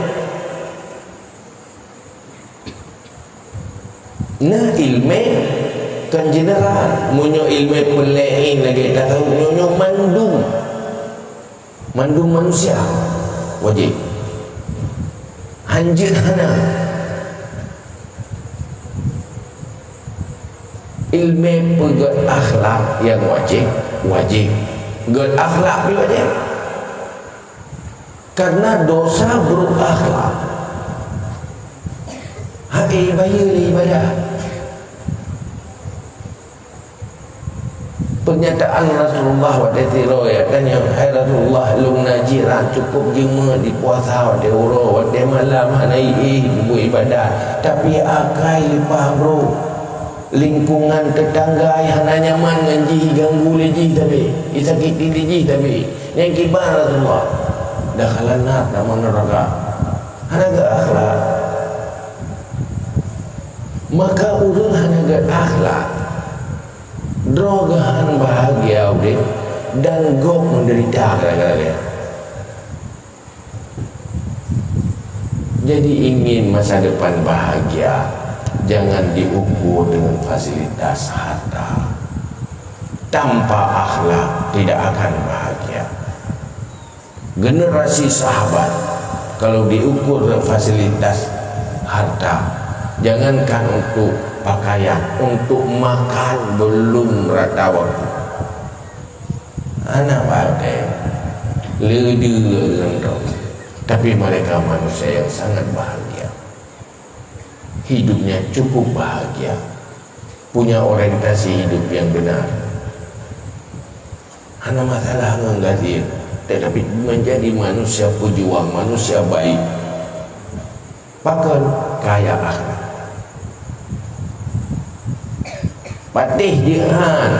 Na ileumèe kon jeneral, meunyoe ileumèe peuleueng lagèe tasawuf nyoe, nyoe mandum. Mandum manusia wajéb. Hanjeuet hana. Ileumèe peugöt akhlak nyang wajéb, wajéb. Göt akhlak pih wajéb. Karena dosa buruk akhlak hana bayeue lé ibadah. Kenyataan Rasulullah watée sidroe tanyong, "Hai Rasulullah, lôn na jiran cukôp jeumeuk jipuasa watée uroe, watée malam hana iéh buet ibadat, tapi akai leupah brôk. Lingkungan teutangga hana nyaman ngon jih, iganggu lé jih sabe, isakiti lé jih sabe. Nyan kiban Rasulullah." Dakhalan nar, tamong neuraka. Hana geuakhlak. Maka ureuëng hana geuakhlak, droe geuh hán bahagia udeb dan gob meudeurita gara-gara lé. Jadi, ingin masa depan bahagia, jangan diukur dengan fasilitas harta. Tanpa akhlak, tidak akan bahagia. Generasi sahabat, kalau diukur fasilitas harta, jangankan untuk pakaian, untuk makan belum rata waktu. Anak batée, leudée ngon droe. Tapi mereka manusia yang sangat bahagia. Hidupnya cukup bahagia. Punya orientasi hidup yang benar. Hana masalah ngon gaji, tetapi menjadi manusia pejuang, manusia baik. Pakon? Kaya akhlak. Patéh jeuet han.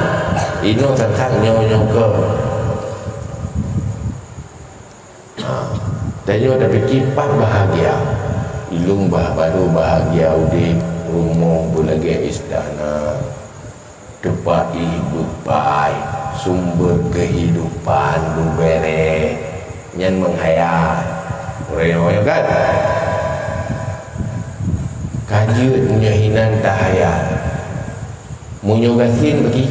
Inoe teuntang nyoe-nyoe keu. Ha, tanyoe tapike pat bahagia. Ilôn bah baru bahagia udeb, rumoh beulagée istana, teumpat iéh beupai, sumber kehidupan beubere, nyan meuhayat. Ureuëng nyoe kan? Ka jeuet meunyoe hinan tahayat. Meunyoe gasien bagi.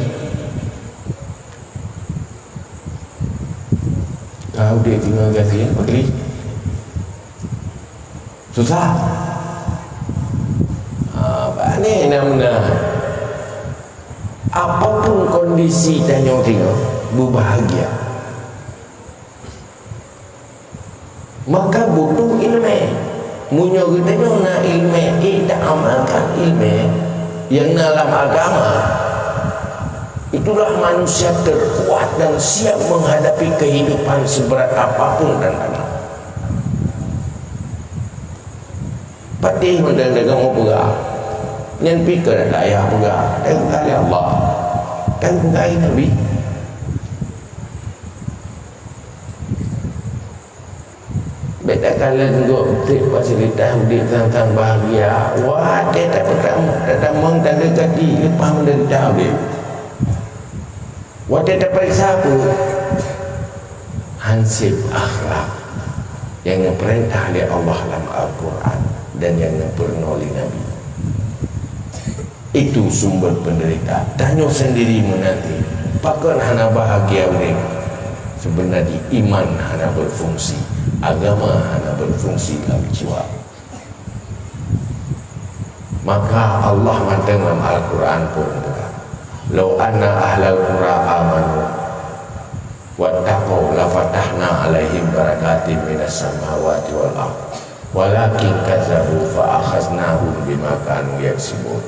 Ka udeb deungon gasien, pakri. Susah. Ah, bak ni na meunan. Apapun kondisi tanyoe singoh, beubahagia. Maka butuh iéleumé. Meunyoe geutanyoe na iéleumé, eh, taamalkan iéleumé nyang na lam agama, itulah manusia terkuat dan siap menghadapi kehidupan seberat apapun tantangan. Patéh mantong dagang peugah. Nyan pih keu dayah peugah. Tapi bukan Allah. Tapi bukan Nabi. Beda kalian gok beutôi fasilitas udeb sang-sang bahagia. Wah, dia tak pertama, tak tamong, tak ada kaki, lepas menderita udeb. Watée tapareksa peue? Hansip akhlak nyang geupeurintah lé Allah lam Al-Quran dan nyang geupeureunoe lé Nabi. Itu sumber penderita. Tanyoe sendiri meunanti, pakon hana bahagia ureuëng? Sebenarnya iman hana berfungsi, agama hana berfungsi lam jiwa. Maka Allah mantong lam Al-Quran pun peugah, "Lau anna ahlal qura amanu wattaqau lafatahna alaihim barakatim minas samawati wal ard, walakin kazzabu fa akhaznahum bima kanu yaksibun."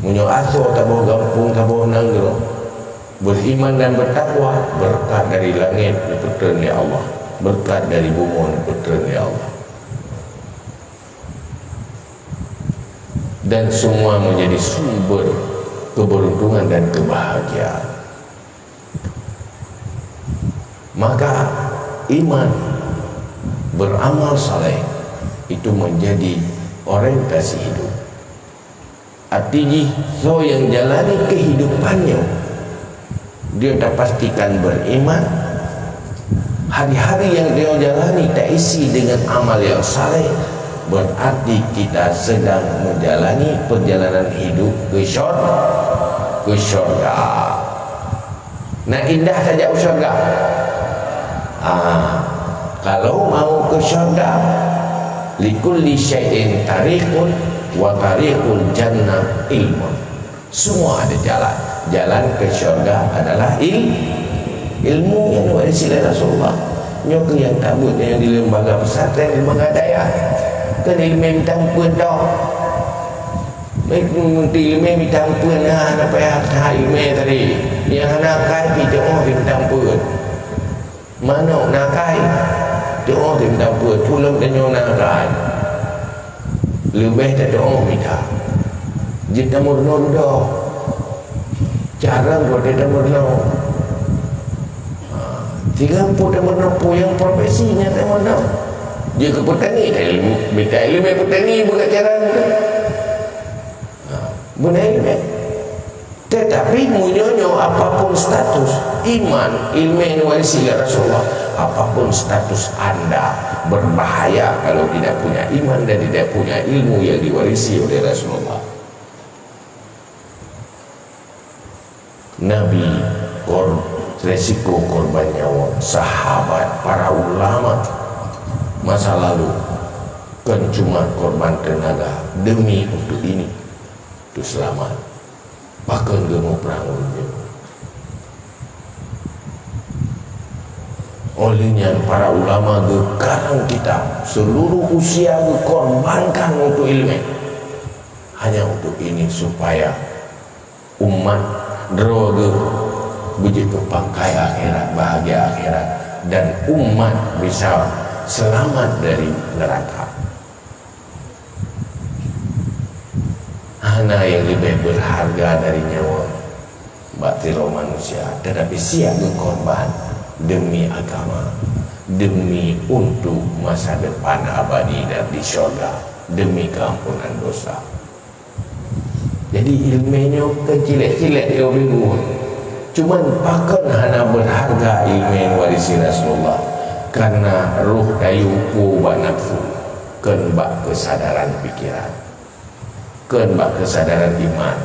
Meunyoe asoe saboh gampông, saboh nanggroe beriman dan bertakwa, berkat dari langét geupeutreun lé Allah, berkat dari bumoe geupeutreun lé Allah. Dan semua menjadi sumber keberuntungan dan kebahagiaan. Maka iman, beramal saleh itu menjadi orientasi hidup. Arti jih, soe nyang jalani kehidupan nyoe, dia tapastikan beriman. Hari-hari nyang dia jalani taisi dengan amal yang saleh, berarti kita sedang menjalani perjalanan hidup ke syur-, ke syurga. Nah, indah saja u syurga. Ah, kalau mau ke syurga, likulli syai'in tariqun wa tariqul jannah ilmun. Semua ada jalan. Jalan ke syurga adalah il-, ilmu nyang diwarisi lé Rasulullah. Nyoe keuh nyang tabeuet nyang di lembaga pesantren, lembaga dayah. Keu ilmu mantong peuet dong. Baik, meunti ileumèe mita ampeuen, hana payah that ileumèe tadi. Nyang hana akai pih teu'oh mita ampeuen. Manok na akai, teu'oh mita ampeuen. Tuleueng tanyoe na akai, leubeh tateu'oh mita. Jeuet tameurunoe dudoe. Carông watèe tameurunoe. Ha, tinggai peue tameurunoe, peue nyang profesi nyang tameurunoe. Jeuet keu peutani, mita ileumèe peutani beu ka carông. Ha, beuna ileumèe. Tetapi meunyoe nyoe apapun status, iman, ileumèe nyang diwarisi lé Rasulullah, apapun status anda, berbahaya kalau tidak punya iman dan tidak punya ilmu yang diwarisi oleh Rasulullah. Nabi, kor-, resiko korban nyawa, sahabat, para ulama masa lalu, kon cuma korban tenaga demi untuk ini, untuk selamat. Bahkan geuh muprang ureueng nyoe. Oleh nyan, para ulama geukarang kitab, seluruh usia geukorbankan untuk ileumèe. Hanya untuk ini, supaya umat droe geuh beujeuet keu pangkai akhirat, bahagia akhirat, dan umat bisa selamat dari neraka. Hana nyang leubeh berharga dari nyawa bak sidroe manusia, tetapi siap geukorban demi agama, demi untuk masa depan abadi dan di syurga, demi keampunan dosa. Jadi, ileumèe nyoe kon cilék-cilék lom bingung. Cuman, pakon hana berharga ileumèe nyang diwarisi Rasulullah? Karena roh tayue po bak nafsu, kon bak keusadaran pikiran, kon bak keusadaran iman.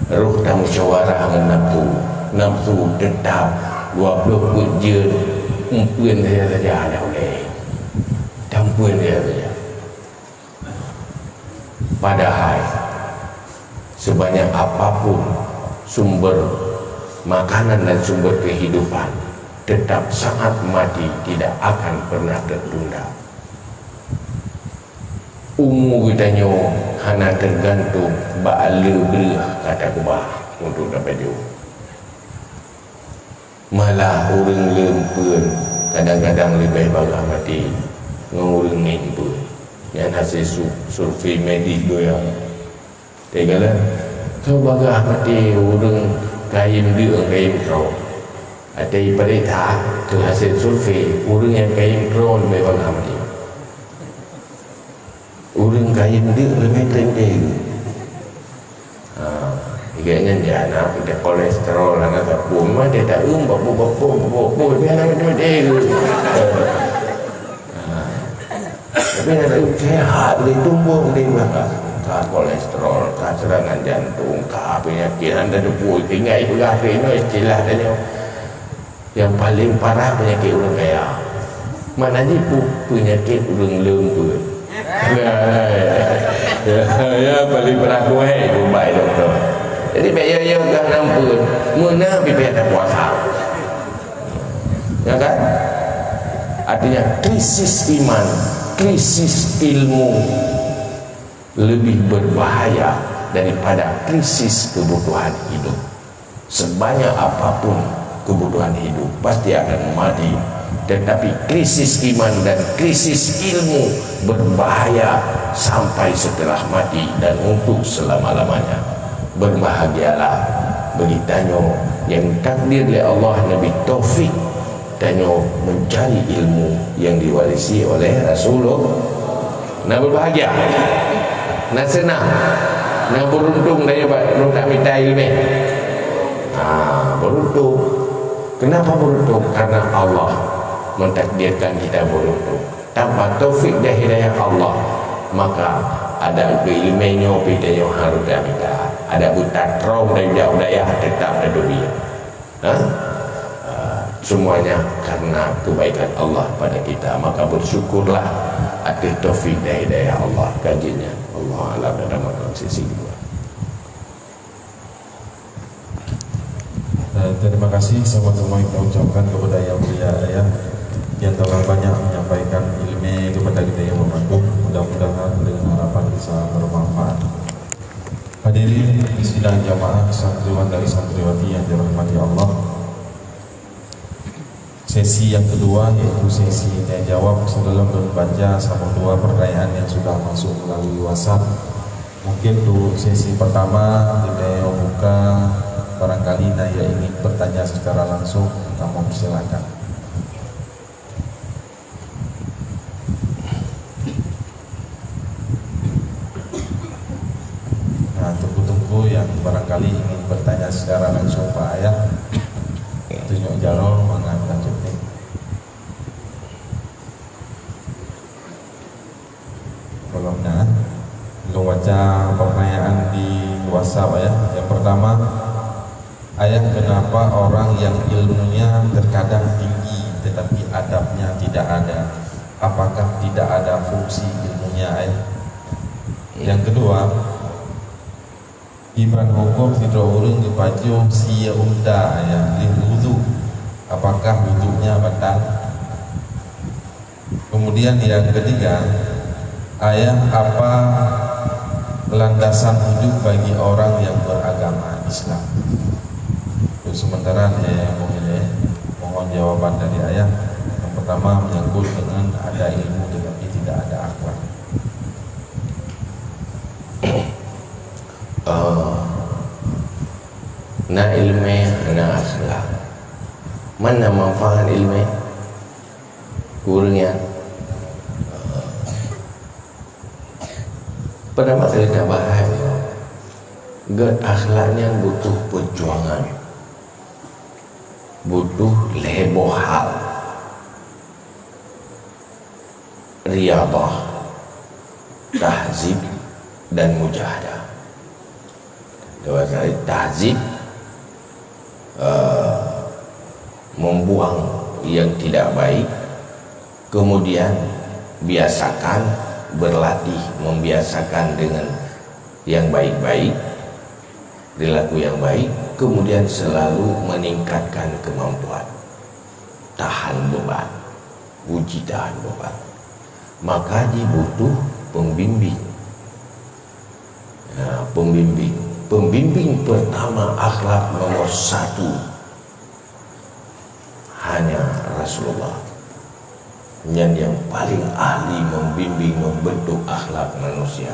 Roh tamusyawarah ngon nafsu, nafsu teutap dua ploh peuet jeuet, ampeuen saja-saja hana ulèe. Tampeuen saja-saja. Padahai, sebanyak apapun sumber makanan dan sumber kehidupan, tetap saat mati tidak akan pernah tertunda. Umu geutanyoe hana teugantung bak le breueh ka takeubah untuk tapajoh. Malah ureueng leumpuen kadang-kadang leubeh bagaih maté ngon ureueng ngieng peuet. Nyan hase su-, survei medis donya. Teugalan, soe bagaih maté ureueng kayém deuk ngon kayém troe. Watèe ipeuriksa keu hase survei, ureueng nyang kayém troe leubeh bagaih maté. Ureueng kayém deuk leubeh teuntèe. Ha, lagèe nyan jih aneuk, kolesterol hana sapeue, memang dia tak eum, bapu-bapu, bapu-bapu, dia hana teuntèe. Ha. Tapi hana teuntèe, sehat, dia tumbuh, dia makan. Ka kolesterol, ka serangan jantung, ka penyakit, hana teupeue, tinggai peugah keu inoe istilah tanyoe. Nyang paleng parah peunyakét ureueng kaya. Mana jih pu-, peunyakét ureueng leumpuen. Ya, ya, ya, paleng parah kueh, ubat dokto. Jadi, bèk yo-yo gah leumpuen. Meunan pih payah tapuasa. Ya kan? Artinya, krisis iman, krisis ilmu lebih berbahaya daripada krisis kebutuhan hidup. Sebanyak apapun kebutuhan hidup, pasti akan mati. Tetapi krisis iman dan krisis ilmu berbahaya sampai setelah mati dan untuk selama-lamanya. Berbahagialah bagi tanyoe nyang takdir lé Allah neubri taufik tanyoe meucari ilmu nyang diwarisi oleh Rasulullah. Na berbahagia, na seunang, na beruntung tanyoe bak lôn tamita ileumèe. Ha, beruntung. Kenapa beruntung? Karena Allah mentakdirkan kita beruntung. Tanpa taufik dan hidayah Allah, maka adab keu ileumèe nyoe pih tanyoe harôh tamita. Adab buta trong dan jak u dayah tetap tateubiet. Ha? Ah, semuanya karena kebaikan Allah pada kita. Maka bersyukurlah atas taufik dan hidayah Allah. Kajiannya, Allah alam, dan amal sisi dua. Eh, terima kasih sama-sama kita ucapkan kepada Yang Mulia Ayah yang telah banyak menyampaikan ilmu kepada kita yang bermakna. Mudah-mudahan dengan harapan bisa bermanfaat. Hadirin sidang jamaah santriwan dari santriwati yang dirahmati Allah. Sesi yang kedua yaitu sesi tanya jawab. Sebelum membaca saboh dua pertanyaan yang sudah masuk melalui WhatsApp, mungkin untuk sesi pertama kita buka, barangkali na yang ingin bertanya secara langsung, kamu persilakan. Nah, teungku-teungku yang barangkali ingin bertanya secara langsung Pak Ayah, tunjuk jaroe mangat lanjut ni. Belum na. Belum baca pertanyaan di WhatsApp, Ayah. Yang pertama, Ayah, kenapa orang yang ilmunya terkadang tinggi tetapi adabnya tidak ada? Apakah tidak ada fungsi ilmunya, Ayah? Yang kedua, iban hukum sidroe ureueng geupajoh sie unta, Ayah, lheueh wudu, apakah wudunya batal? Kemudian yang ketiga, Ayah, apa landasan hidup bagi orang yang beragama Islam? Untuk sementara, ya, mohon, ya, mohon jawaban dari Ayah. Yang pertama menyangkut dengan ada ilmu tetapi tidak ada akhlak. Ah, na ileumèe, na akhlak. Mana manfaat ileumèe? Kureueng nyan. Peurtama kali tabahas, gèt akhlak nyan butuh peujuangan, butuh lhèe boh hal, riyadhah, tahzib, dan mujahadah. Dua kali tahzib, eh, membuang yang tidak baik, kemudian biasakan, berlatih membiasakan dengan yang baik-baik, perilaku yang baik, kemudian selalu meningkatkan kemampuan tahan beban, uji tahan beban. Maka jibutuh pembimbing. Ya, pembimbing. Pembimbing pertama akhlak nomor satu hanya Rasulullah. Nyan yang paling ahli membimbing, membentuk akhlak manusia.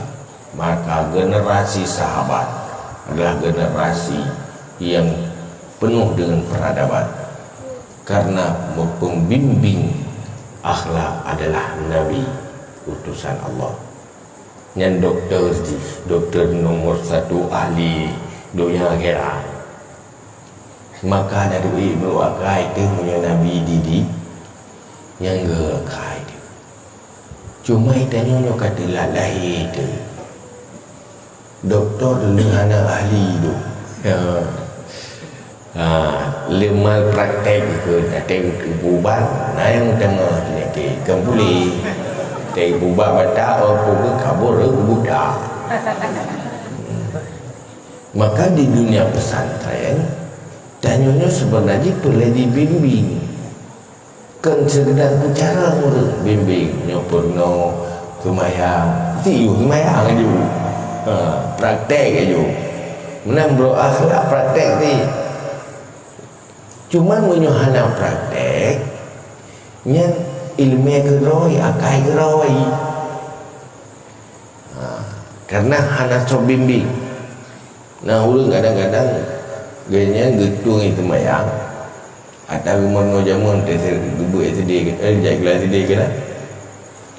Maka generasi sahabat adalah generasi yang penuh dengan peradaban. Karena pembimbing akhlak adalah Nabi utusan Allah. Nyan doktor jih, doktor nomor satu ahli donya akhirat. Maka dari ilmu akai teuh meunyoe Nabi didik, nyang geuakai teuh. Cuma tanyoe nyoe ka teulat lahé teuh. Doktor leuh hana ahli tu. Ya. Ha, leuh mal praktek ke, até ubat, na nyang teungoh penyakit, kan pulih. Até ubat batak, oh, pukul kabur, eh, budak. Maka di dunia pesantren, tanyoe nyoe sebenarnya perlu dibimbing. Kon sekedar bicara ureueng, bimbing nyoe peurunoe seumayang, siuh seumayang aju. Ha, praktek aju. Meunan bro akhlak praktek ni. Cuma meunyoe hana praktek, nyan ileumèe keudroe, akai keudroe. Ha, karena hana soe bimbing. Nah, ureueng kadang-kadang gobnyan geutueng seumayang, ata geumeurunoe jameun teuh geubeuet S D, eh, jak geulah S D keunan.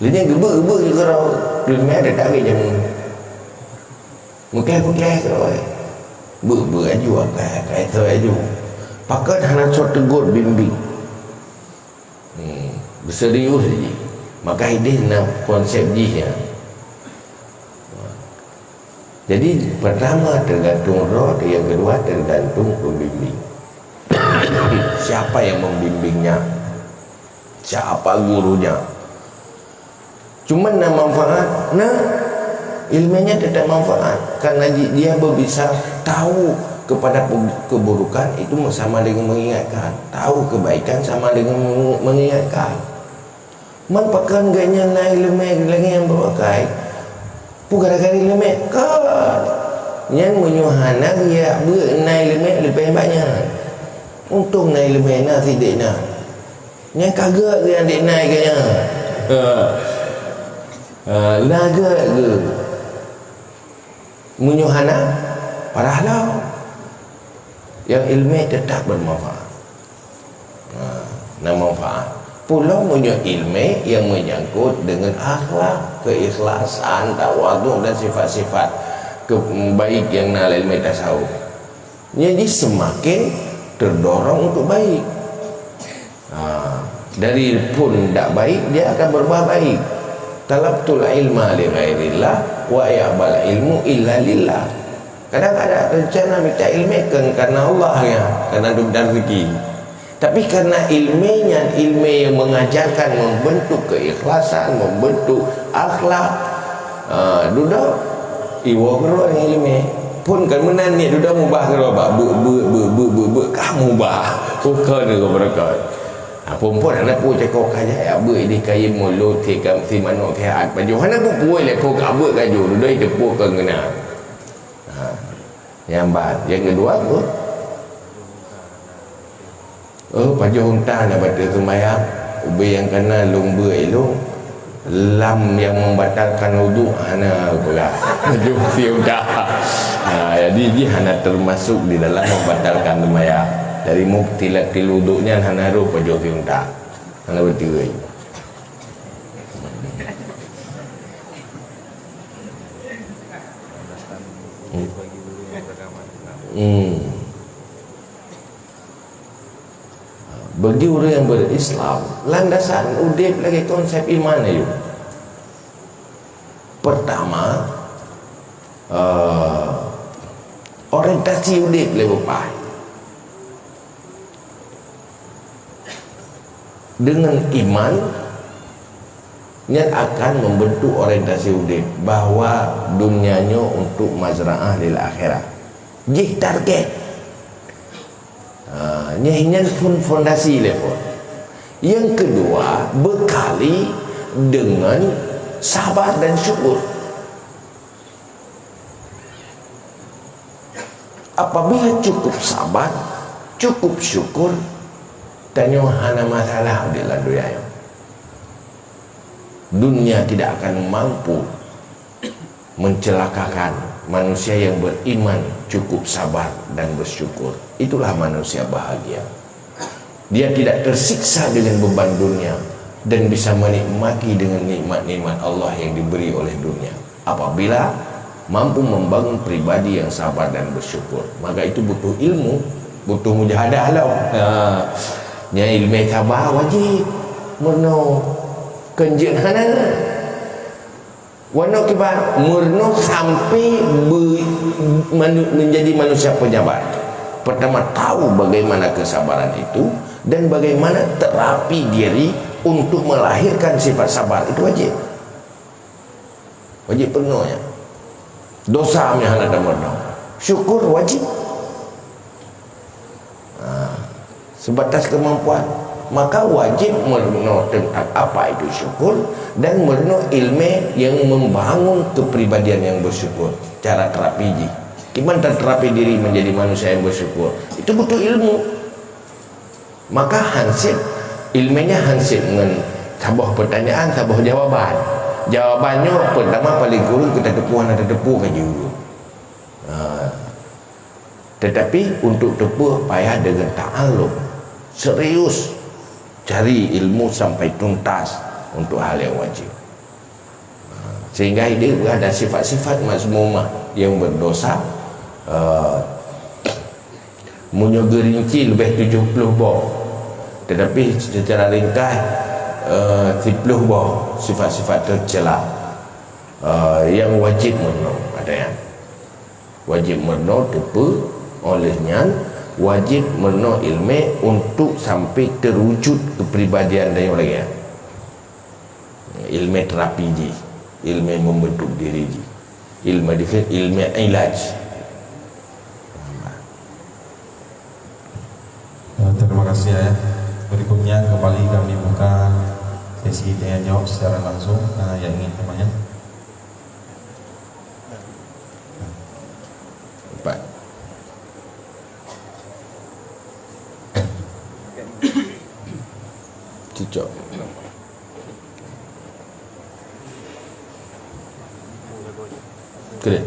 Lheueh nyan geubeuet-geubeuet ju keudroe, lheueh nyan datang lé jameun. Meuklèh-meuklèh keudroe. Beuet-beuet aju, akai-akai soe aju. Pakon hana soe teugôt bimbing. Hmm, beuserius jih. Maka idéh na konsep jih nyan. Jadi, pertama tergantung droe, yang kedua tergantung pembimbing. Siapa yang membimbingnya? Siapa gurunya? Cuma na manfaat, na ilmunya tetap manfaat. Karena di-, dia berbisa tahu kepada pe-, keburukan itu sama dengan mengingatkan. Tahu kebaikan sama dengan meng-, mengingatkan. Man pakon gobnyan na ileumèe lagèe nyang beuakai? Peue gara-gara ileumèe? Kon. Nyan meunyoe hana geujak beuet na iéleumé leubeh banyak. Untông na iéleumé na sidék na. Nyan ka geuet geuh adik na geuh nyan. Ha, na geuet geuh. Meunyoe hana, parah lom. Nyang iéleumé teutap beumanfaat. Ha, na manfaat. Peue lom meunyoe iéleumé nyang meunyangkot deungon akhlak, keikhlasan, tawadhu dan sifat-sifat ke-, baik nyang na lam iéleumé tasawuf. Nyan jih seumaken teudorong untuk baik. Ha, dari phon dak baik, dia akan berubah baik. "Talabtul ilma li ghairillah, wa ya'bal ilmu illa lillah." Kadang ada rencana minta ilmu kan karena Allah ya, karena dum dan rezeki. Tapi karena ilmu nyan, ilmu yang mengajarkan, membentuk keikhlasan, membentuk akhlak, ha, dudoe iwoe keudroe ilmu. Phon kan meunan niet dudoe mubah keudroe bak beuet, beuet, beuet, beuet, beuet, beuet, ka mubah. Bukan ke berkat. Ha, phon-phon hana peue cakap ka jaya beuet di kayém mulut si kam si manok sehat pajoh. Hana peue-peue lé phon ka beuet ka jôh, dudoe iteupue ka ngeuna. Ha. Nyang ba, nyang keudua tu. Oh, pajoh unta na bateue seumayang, ubé nyang kana lôn beuet ilôn. Lam nyang membatalkan wudhu hana peugah. Pajoh si unta. Ha, jadi jih hana termasuk di dalam membatalkan seumayang. Dari mubtilatil wudhu nyan hana roh pajoh si unta. Hana beutôi. Hmm. Hmm. Bagi ureuëng nyang beurislam, landasan udeb lagée konsep iman ayue. Pertama, eh, orientasi udeb lé beupaih. Deungon iman, nyan akan membentuk orientasi udeb bahwa dunia nyoe untuk mazraah lil akhirah. Jih target. Ha, nyan, nyan pun fondasi level. Yang kedua, bekali dengan sabar dan syukur. Apabila cukup sabar, cukup syukur, tanyoe hana masalah di lam dunia nyoe. Dunia tidak akan mampu mencelakakan manusia yang beriman, cukup sabar dan bersyukur. Itulah manusia bahagia. Dia tidak tersiksa dengan beban dunia dan bisa menikmati dengan nikmat-nikmat Allah yang diberi oleh dunia. Apabila mampu membangun pribadi yang sabar dan bersyukur, maka itu butuh ilmu, butuh mujahadah lom. Ha. Nyang ilmu sabar wajib. Meunoe keunjeuet hana. Wanoe kiban meurunoe sampai be-, manu-, menjadi manusia penyabar. Pertama, tahu bagaimana kesabaran itu dan bagaimana terapi diri untuk melahirkan sifat sabar. Itu wajib. Wajib peurunoe nyan. Dosa meuhana tameurunoe. Syukur wajib. Ha, sebatas kemampuan. Maka wajib meurunoe tentang apa itu syukur dan meurunoe ilmu yang membangun kepribadian yang bersyukur. Cara terapi jih. Kiban taterapi diri menjadi manusia yang bersyukur. Itu butuh ilmu. Maka hansip, ilmu nyan hansip ngon saboh pertanyaan, saboh jawaban. Jawaban nyoe pertama paling kureueng kita teupeue hana teupeue ka jeuet. Ha. Tetapi untuk teupeue payah dengan ta'allum, serius cari ilmu sampai tuntas untuk hal yang wajib. Sehingga hidup ada sifat-sifat mazmumah yang berdosa, eh, meunyoe geurinci leubeh tujuh puluh boh, tetapi secara ringkas, eh, siplôh boh sifat-sifat tercela, eh, yang wajib meurunoe. Ada yang wajib meurunoe teupeue, oleh nyan wajib meurunoe ilmu untuk sampai terwujud kepribadian dan yang lain. Ilmu terapi jih, ilmu membentuk diri jih, ilmu dikit, ilmu ilaj. Eh, terima kasih, Ayah. Berikutnya kembali kami buka sesi tanya jawab secara langsung. Eh, yang ingin bertanya. Cocok. Klik.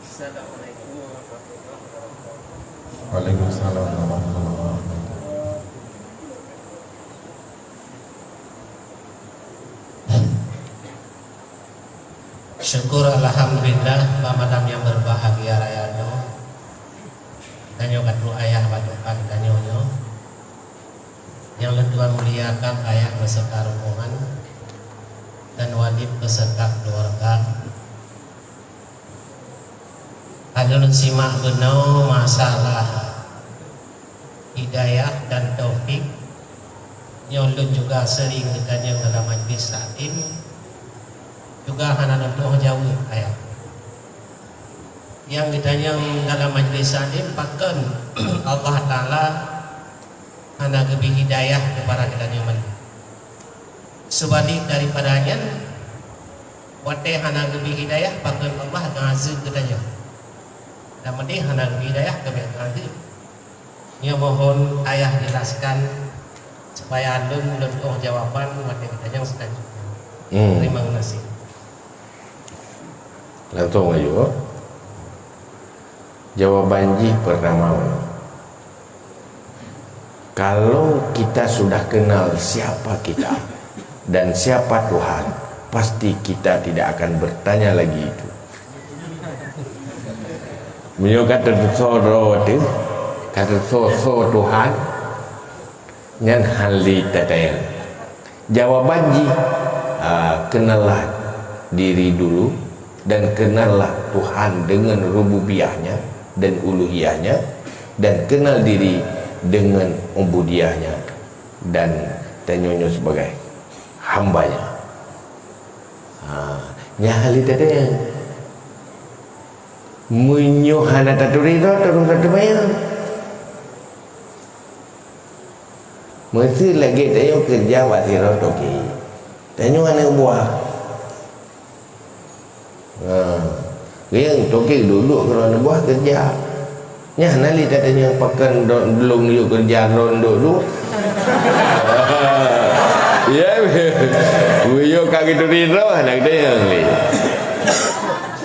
Assalamualaikum warahmatullahi wabarakatuh. Waalaikumsalam warahmatullahi wabarakatuh. Syukur alhamdulillah, bak malam nyang berbahagia raya nyoe, tanyoe ka trok ayah bak teumpat tanyoe nyoe. Nyang lôn tuan muliakan ayah beserta rombongan dan Walid beserta keluarga. Ka lôn simak bunoe masalah hidayah dan taufik. Nyoe lôn juga sering geutanyong dalam majlis taklim, juga hana lôn tuoh jaweueb ayah. Nyang geutanyong dalam majlis taklim, pakon Allah Taala hana geubri hidayah keupada geutanyoe mandum. Seubalik daripada nyan, watée hana geubri hidayah, pakon Allah geuazeueb geutanyoe. Dan meudeh hana geubri hidayah, keubiet geuazeueb. Nyoe mohon ayah jelaskan supaya lôn, lôn tuoh jawaban watée geutanyong selanjutnya. Hmm. Terima kasih. Langsung aju. Jawaban jih pertama, kalau kita sudah kenal siapa kita dan siapa Tuhan, pasti kita tidak akan bertanya lagi itu. Meunyoe ka teusoe droe teuh, ka teusoe soe Tuhan, nyan hán lé tatanyong. Jawaban jih, ah, kenallah diri dulu dan kenallah Tuhan dengan rububiyahnya dan uluhiyahnya, dan kenal diri dengan ubudiyahnya dan tanyoe nyoe sebagai hambanya. Ha, nyan hán lé tatanyong. Meunyoe hana taturi droe, terus tateumayang. Meusé lagée tanyoe keureuja bak sidroe toke. Tanyoe aneuk buah. Ha. Nyang toke duek-duek keudroe aneuk buah keureuja. Nyan hana lé tatanyong pakon do-, lôn yue keureuja droe duek-duek. Ya, meunyoe ka geuturi droe, hana geutanyong lé.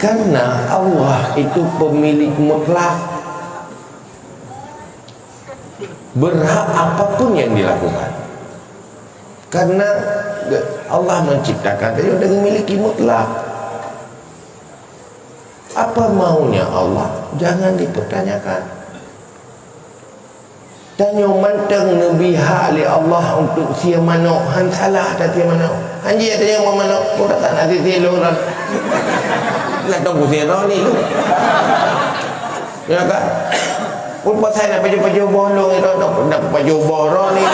Karena Allah itu pemilik mutlak. Berhak apapun yang dilakukan. Karena Allah menciptakan, dia udah memiliki mutlak. Apa maunya Allah, jangan dipertanyakan. Tanyoe mantong neubri hak lé Allah untuk sie manok, han salah tasie manok. Han jeuet tanyoe manok, peue rasa nasi sie lôn rasa. Nak tunggu sie droe ni tu. Ya kan? Pun pasai nak pajoh-pajoh boh lôn itu, nak, nak pajoh boh droe ni.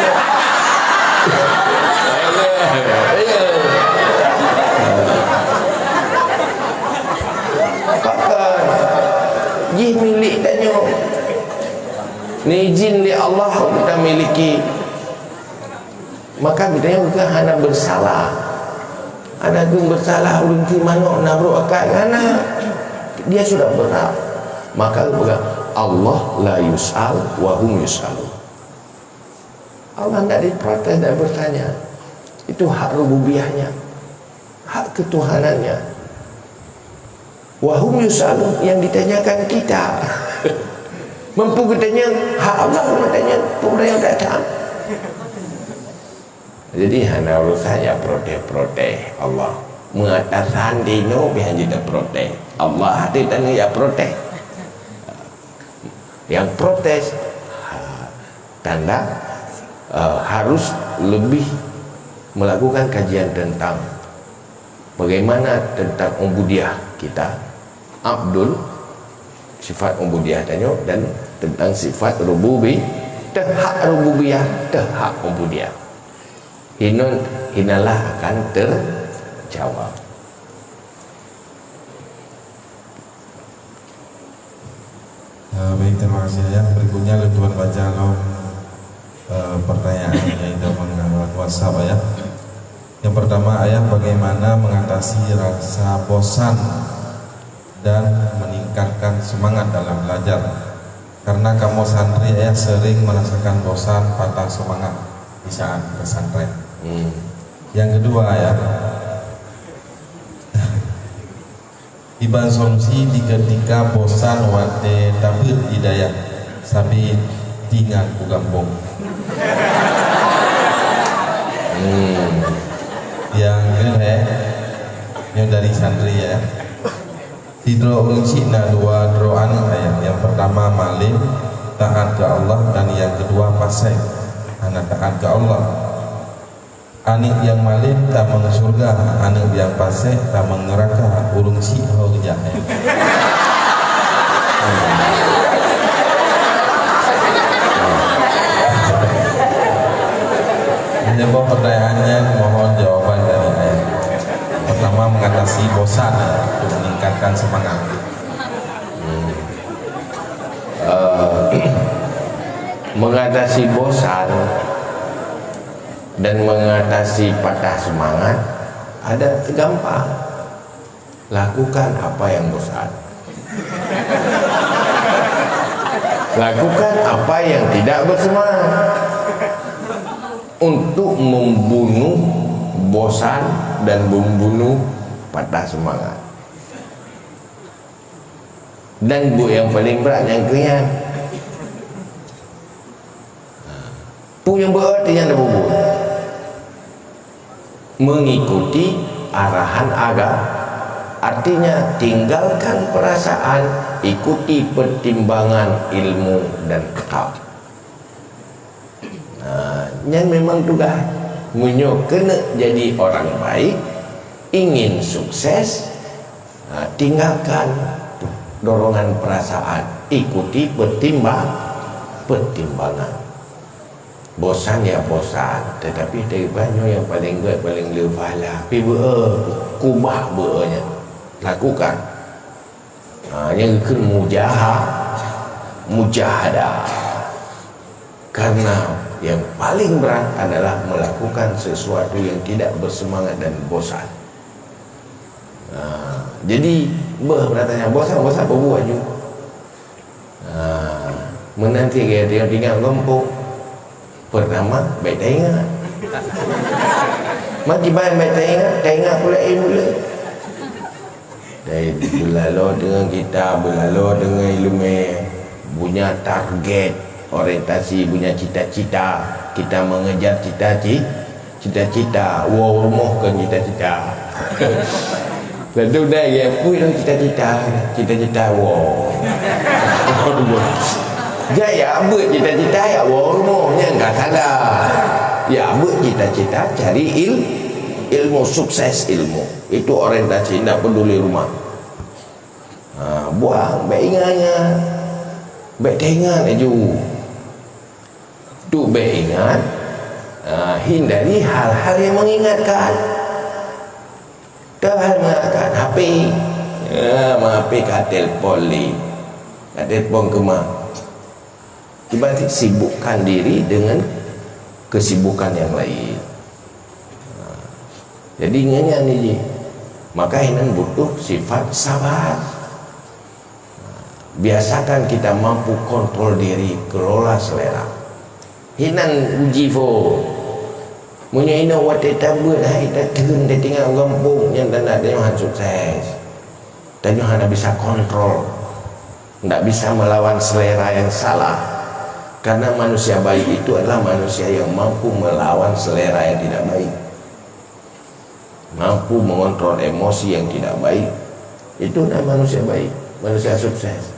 Pakon? Jih milék tanyoe. Neujin lé Allah untuk tamiliki. Maka geutanyoe bukan hana bersalah. Hana geutanyoe bersalah ulôn sie manok na brok akai, hana. Dia sudah berhak. Maka geupeugah, "Allah la yus'al wa hum yus'alun." Allah tidak diprotes, tidak bertanya. Itu hak rububiyahnya. Hak ketuhanannya. Wa hum yus'alun, yang ditanyakan kita. Mampu geutanyong, hak Allah meutanyong, peue nyang tak tahu. Jadi, hana urusan ya protes-protes Allah. Meuatasan dinoe pih hana protes. Allah hati tanya ya protes. Yang protes, ha, tanda, eh, harus lebih melakukan kajian tentang bagaimana tentang ubudiyah kita, abdul, sifat ubudiyah tanyoe, dan tentang sifat rububi-, teuhak rububiyah, teuhak ubudiyah. Hinon, hinalah akan terjawab. Eh, baik, terima kasih, Ayah. Berikutnya, lôn tuan baca lom, eh, pertanyaan yang sudah mengenai WhatsApp, Ayah. Yang pertama, Ayah, bagaimana mengatasi rasa bosan dan meningkatkan semangat dalam belajar? Karena kamoe santri, Ayah, sering merasakan bosan, patah semangat di saat pesantren. Hmm. Yang kedua, Ayah, Iban solusi di keutika bosan watée tabeuet di dayah sabe tingan u gampông. Hmm. Nyang keu lhée, nyoe dari santri, ya. Sidroe ureuëng chik na dua droe aneuëk, Ayah. Nyang pertama malem, taat keu Allah, dan nyang keudua pasék, hana taat keu Allah. Aneuëk nyang malem tamong syeuruga, aneuëk nyang pasék tamong neuraka. Ureuëng chik ho geujak nyan. Meunyoe boh pertanyaan nyan, mohon jawaban dari Ayah. Pertama, mengatasi bosan untuk meningkatkan semangat. Eh, mengatasi bosan dan mengatasi patah semangat ada gampang. Lakukan apa yang bosan. Lakukan apa yang tidak bersemangat untuk membunuh bosan dan membunuh patah semangat. Dan buet nyang paleng brat nyang keu nyan. Peue nyang beuarti nyan bubuet? Mengikuti arahan agama. Artinya, tinggalkan perasaan, ikuti pertimbangan ilmu dan akal. Ha, nyan memang tugaih. Meunyoe keuneuk jadi orang baik, ingin sukses, ha, tinggalkan dorongan perasaan, ikuti pertimbang-, pertimbangan. Bosan ya bosan, tetapi daripada nyoe nyang paleng gét, paleng le pahala. Pi beu, kubah beu nyan. Lakukan. Ha, nyang keu mujaha-, mujahadah. Karena yang paling berat adalah melakukan sesuatu yang tidak bersemangat dan bosan. Ha, jadi, beuh, beurata nyan bosan, bosan, peue buet laju. Ha, meunan cit gaya tinggai-tinggai gampông. Pertama, bèk taingat. Makiban bèk taingat, taingat pula ilmu le. Dari beulalo deungon kita, beulalo deungon ileumèe, punya target, orientasi, punya cita-cita. Kita mengejar cita-ci-, cita-cita. Woe rumoh kon cita-cita. Leubeh dari peue nyang cita-cita, cita-cita woe. Jadi, ya, buet cita-cita, ya, woe rumoh, nyan ka salah. Ya, buet cita-cita, cari il-, ilmu, sukses ilmu. Itu orientasi, ndak peduli rumah. Ha, buang, bèk ingat-ingat. Bèk taingat laju. Tu bèk ingat, ha, hindari hal-hal yang mengingatkan. Teuhal mengingatkan, H P. Ya, ma H P ka telepon lé. Ka telepon keu ma. Ibarat sibukkan diri dengan kesibukan yang lain. Ha. Jadi, nyan, nyan ni jih. Maka, inan butuh sifat sabar. Biasakan kita mampu kontrol diri, kelola selera. Hinan uji fo. Meunyoe inoe watèe tabeuet hai tatheun tatinggai u gampông, nyan tanda tanyoe han sukses. Tanyoe hana bisa kontrol. Ndak bisa melawan selera yang salah. Karena manusia baik itu adalah manusia yang mampu melawan selera yang tidak baik. Mampu mengontrol emosi yang tidak baik. Itu namanya manusia baik, manusia sukses.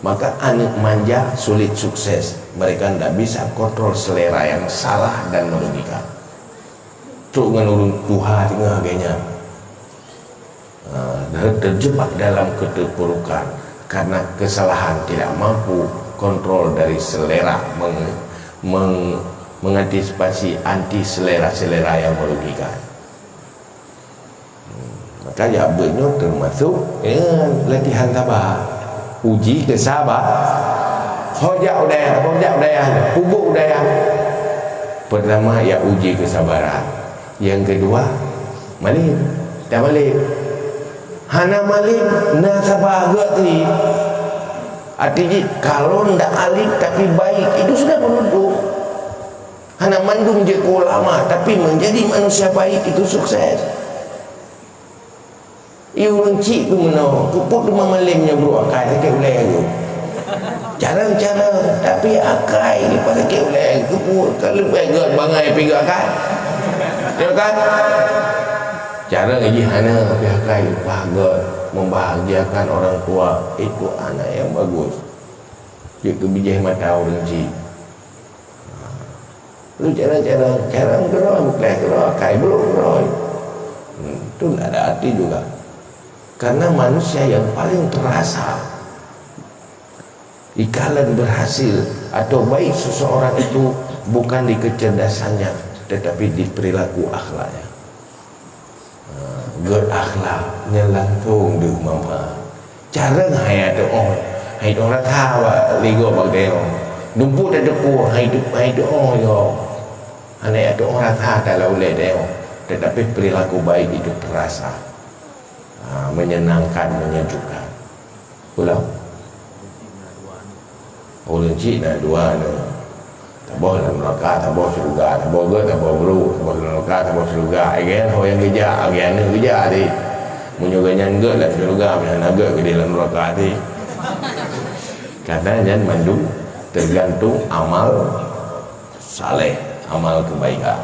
Maka aneuëk manja sulit sukses. Mereka ndak bisa kontrol selera yang salah dan merugikan. Trok ngon ureuëng tuha teungoh lagèe nyan. Ha, dan terjebak dalam keterpurukan karena kesalahan, tidak mampu kontrol dari selera, meng-, meng-, mengantisipasi anti selera-selera yang merugikan. Hmm, maka jak beuet nyoe termasuk, ya, latihan sabar. Uji kesabar. Ho jak u dayah, ho jak u dayah, peubuet u dayah. Pertama, ya uji kesabaran. Yang kedua, malem. Dak malem. Hana malem, na saba geuh ti. Arti jih, kalau ndak alim tapi baik, itu sudah beruntung. Hana mandum jeuet keu ulama, tapi menjadi manusia baik itu sukses. I ureueng chik tu meunoe, keupeue teuma malem nyoe brok akai sakét ulèe tu. Carông-carông, tapi akai leupah sakét ulèe, keupeue ka leupah gèt bangai pih gèt akai. Ya kan? Carông jih hana pih akai leupah gèt membahagiakan orang tua, itu anak yang bagus. Jeuet keu bijéh mata ureueng chik. Lu cara-cara, cara keudroe, bukan keudroe, akai brok keudroe. Hmm, tu ndak ada arti juga. Karena manusia yang paling terasa ikalan berhasil atau baik seseorang itu bukan di kecerdasannya, tetapi di perilaku akhlaknya. Ha, gèt akhlak nyan langsông deuh mama. Carông hai ateueh, hai ateueh rasa bak ligoe bak gayông. Dumpuk tateupeue hai tu, hai ateueh yo. Hana ateueh rasa dalam ulèe dayong, tetapi perilaku baik itu terasa. Ha, menyenangkan, menyejukkan. Ulang. Ureueng chik na dua nyoe. Saboh lam neuraka, saboh syeuruga, saboh gèt, saboh brok, saboh lam neuraka, saboh syeuruga. Ai gèt ho nyang geujak, ai gèt aneuk geujak tadi. Meunyoe gobnyan gèt lam syeuruga, meunyoe hana gèt keudéh lam neuraka tadi. Karena nyan mandum tergantung amal saleh, amal kebaikan.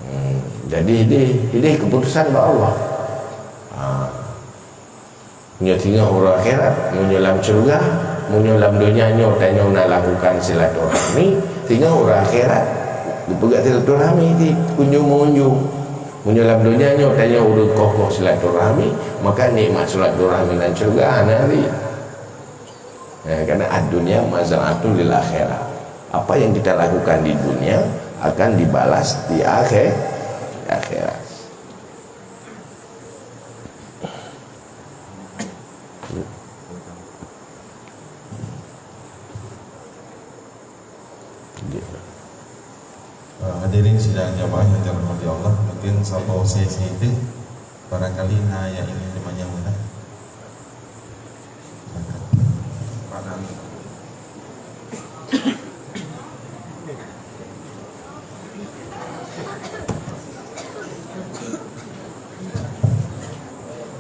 Hmm, jadi idéh, idéh keputusan bak Allah. Ha. Nyoe singoh uroe akhirat, meunyoe lam syeuruga, meunyoe lam donya nyoe tanyoe na lakukan silaturahmi, singoh uroe akhirat, geupeugah silaturahmi di kunjung-meungunjung. Meunyoe lam donya nyoe tanyoe ureueng koh-koh silaturahmi, maka nikmat silaturahmi lam syeuruga hana habéh. Ya, karena ad-dunya mazra'atun lil akhirah. Apa yang kita lakukan di dunia akan dibalas di akhir, di akhirat. Eh, hadirin sidang jamaah yang dirahmati Allah, mungkin saboh sesi itu barangkali na yang ingin dimanyong dah.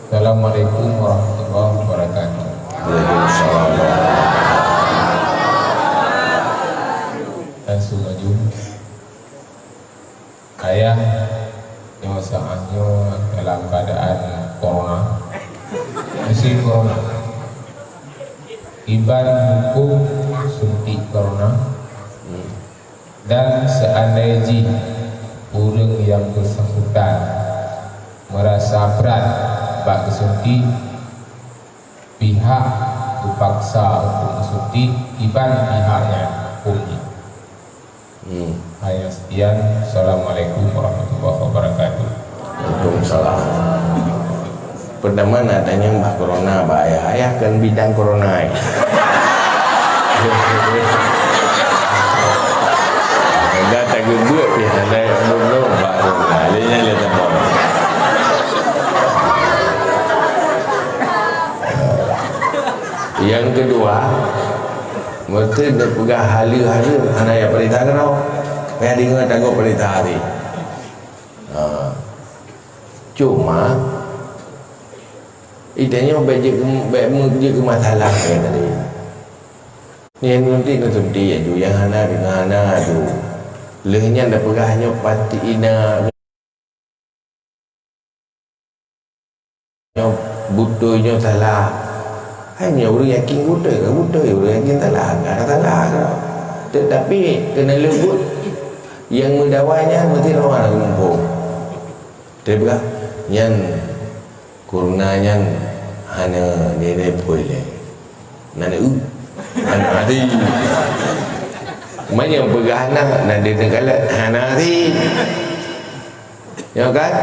Assalamualaikum warahmatullahi wabarakatuh. Waalaikumsalam. Langsung aju. Ayah nyoe saat nyoe dalam keadaan corona. Musim corona. Iban hukum suntik corona. Dan seandai jih ureueng nyang bersangkutan merasa brat bak geusuntik, pihak geupaksa untuk geusuntik, iban pihak nyan hukum jih. Hmm. Hanya sekian. Assalamualaikum warahmatullahi wabarakatuh. Waalaikumsalam. Pertama nak tanya bah corona, bah ayah. Ayah kan bidang corona, eh. Dah tak gebuat pih hana belum bah corona. Dia nyan le telepon. Yang kedua, mesti dia peugah hala-hala hana ya perintah kena. Payah dengar tanggung perintah hari. Ha. Cuma, itanyoe bèk jeuet keu, bèk meu-, jeuet keu masalah keu tadi. Nyan nanti konsumsi aju, nyang hana deungon hana aju. Lheueh nyan tapeugah nyoe pasti ina nyoe beutôi nyoe salah. Hai nyoe ureueng yakin beutôi ka beutôi, ureueng yakin salah ka salah ka. Tetapi keuneuk leubuet nyang meudawa nyan meusti roh hana muphom. Teupeugah nyan, corona nyan hana nilai pui lé. Nan eu, hana hati. Meunyoe peugah na, nan di teugalak hana hati. Ya kan?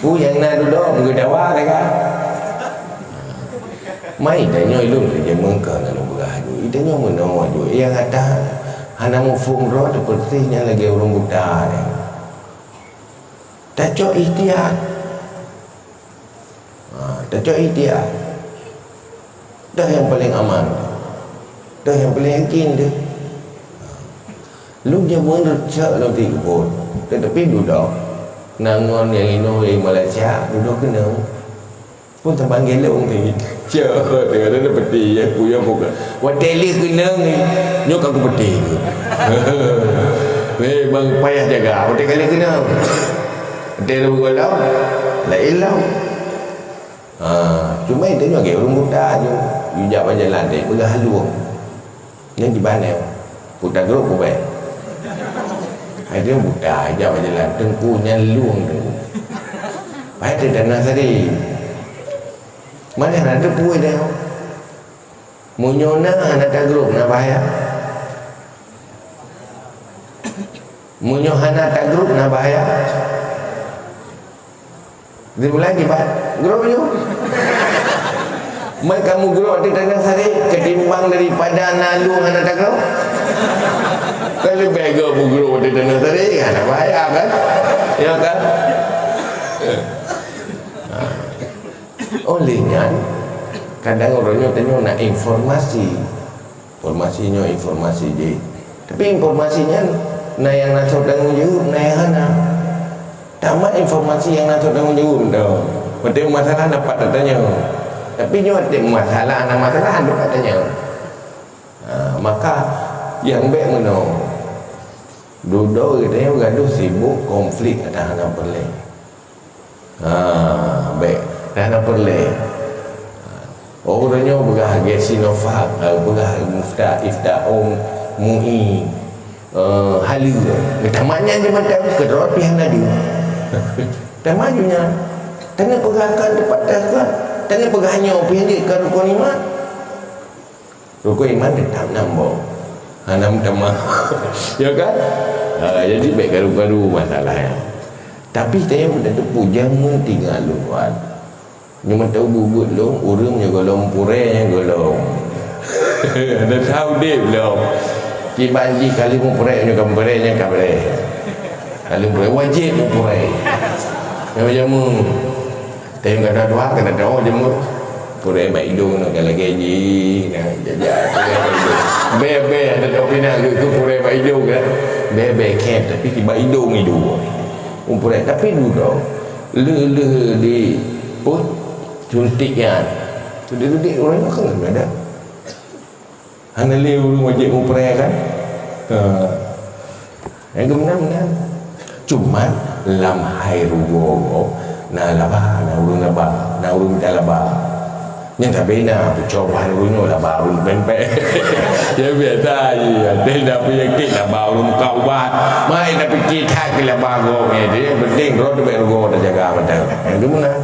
Peue nyang na dudoe meudawa lé kan? Mai tanyoe ilôn lé jameun ka ngon peugah aju. Itanyoe meunoe aju. Nyang ata Hana muphom droe teupeureuséh nyan lagée ureuëng buta nyan. Tacok ihtiyat. Ha, tacok ihtiyat. Dah nyang paleng aman. Dah nyang paleng yakin teuh. Lôn jameun reucok lôn tiek buet. Teutapi dudoe. Na ngon nyang inoe di Malaysia, dudoe keunoe. Pun teuma geulong ni. Cok, tengok ada peti ya, ku ya buka. Watèe lheueh keunong ni, nyoe ka kupeti. Memang payah jaga, watèe ka lheueh keunong. Watèe lheueh golom, laén lom. Ha, cuma itu nyoe lagèe ureueng buta nyoe, yue jak bak jalan deh, peugah lueng. Nyan kiban nyan. Buta grob ubé. Hai dia buta, jak bak jalan. Teungku nyan lueng teungku. Hai dia dana sari. Mana na teupui dia. Meunyoe na hana tagrob na bahaya. Meunyoe hana tagrob na bahaya. Dimulai kiban grob nyoe. Mai kamu grob di tanah sari ketimbang daripada na lueng hana tagrob. Kan leubeh gop grob di tanah sari, hana bahaya kan? Ya kan? Ha. Oleh nyan, kadang ureueng nyoe tanyoe nak informasi. Informasi nyoe informasi jih. Tapi informasi nyan na nyang na soe tanggong jaweueb, na nyang hana. Tamat informasi nyang na soe tanggong jaweueb dah. Watèe masalah dapat tatanyong. Tapi nyoe watèe masalah na masalah dapat tanyong. Ha, maka nyang bèk meunoe. Dudoe geutanyoe gadoh sibuk konflik ata hana peureulèe. Ha, bèk. Dah na peureulèe. Oh, uroe nyoe peugah lagèe Sinovac, eh, peugah mufta, ifta, oh, M U I, eh, haleue. Geutamah nyan di mata keudroe pih hana deuh. Tamah ju nyan. Tanyoe peugah kan tepat dah kan. Tanyoe peugah nyoe pih jeuet kan rukon iman. Rukon iman teutap nam boh. Hana meutamah. Ya kan? Ha, jadi bèk karu-karu masalah nyan. Tapi tanyoe peunan teupeu jameun tinggai lôn wan. Nyoe mantong bubuet lôn, ureueng nyoe gohlom purée nyoe gohlom. Hana teuh udép lom. Kiban jih ka lheueh meupurée nyoe ka meupurée nyoe ka meupurée. Ka lheueh meupurée, wajéb meupurée. Nyoe jameun. Tapi kadang dua kena tahu je mu. Purée bak idong nak lagi ji, nak jaja. Bebe ada tak pernah ke purée bak idong kan? Bebe ket tapi bak idong idong. Purée tapi duduk le le di pun suntik kan. Suntik-suntik orang makan ada. Hana lé ureueng wajéb mupreh kan? Ha. Nyang keu meunan-meunan. Cuma lam hai rugoe gob na laba, na ureueng laba, na ureueng mita laba. Nyang sabe na peucoh bahan ureueng nyoe laba ureueng pempek. Ya biasa je. Ada dah penyakit laba ureueng muka ubat. Mai dah pikir that ke laba gob ni. Jadi yang penting roh tu baik rugoe dah jaga mata. Nyang keu meunan.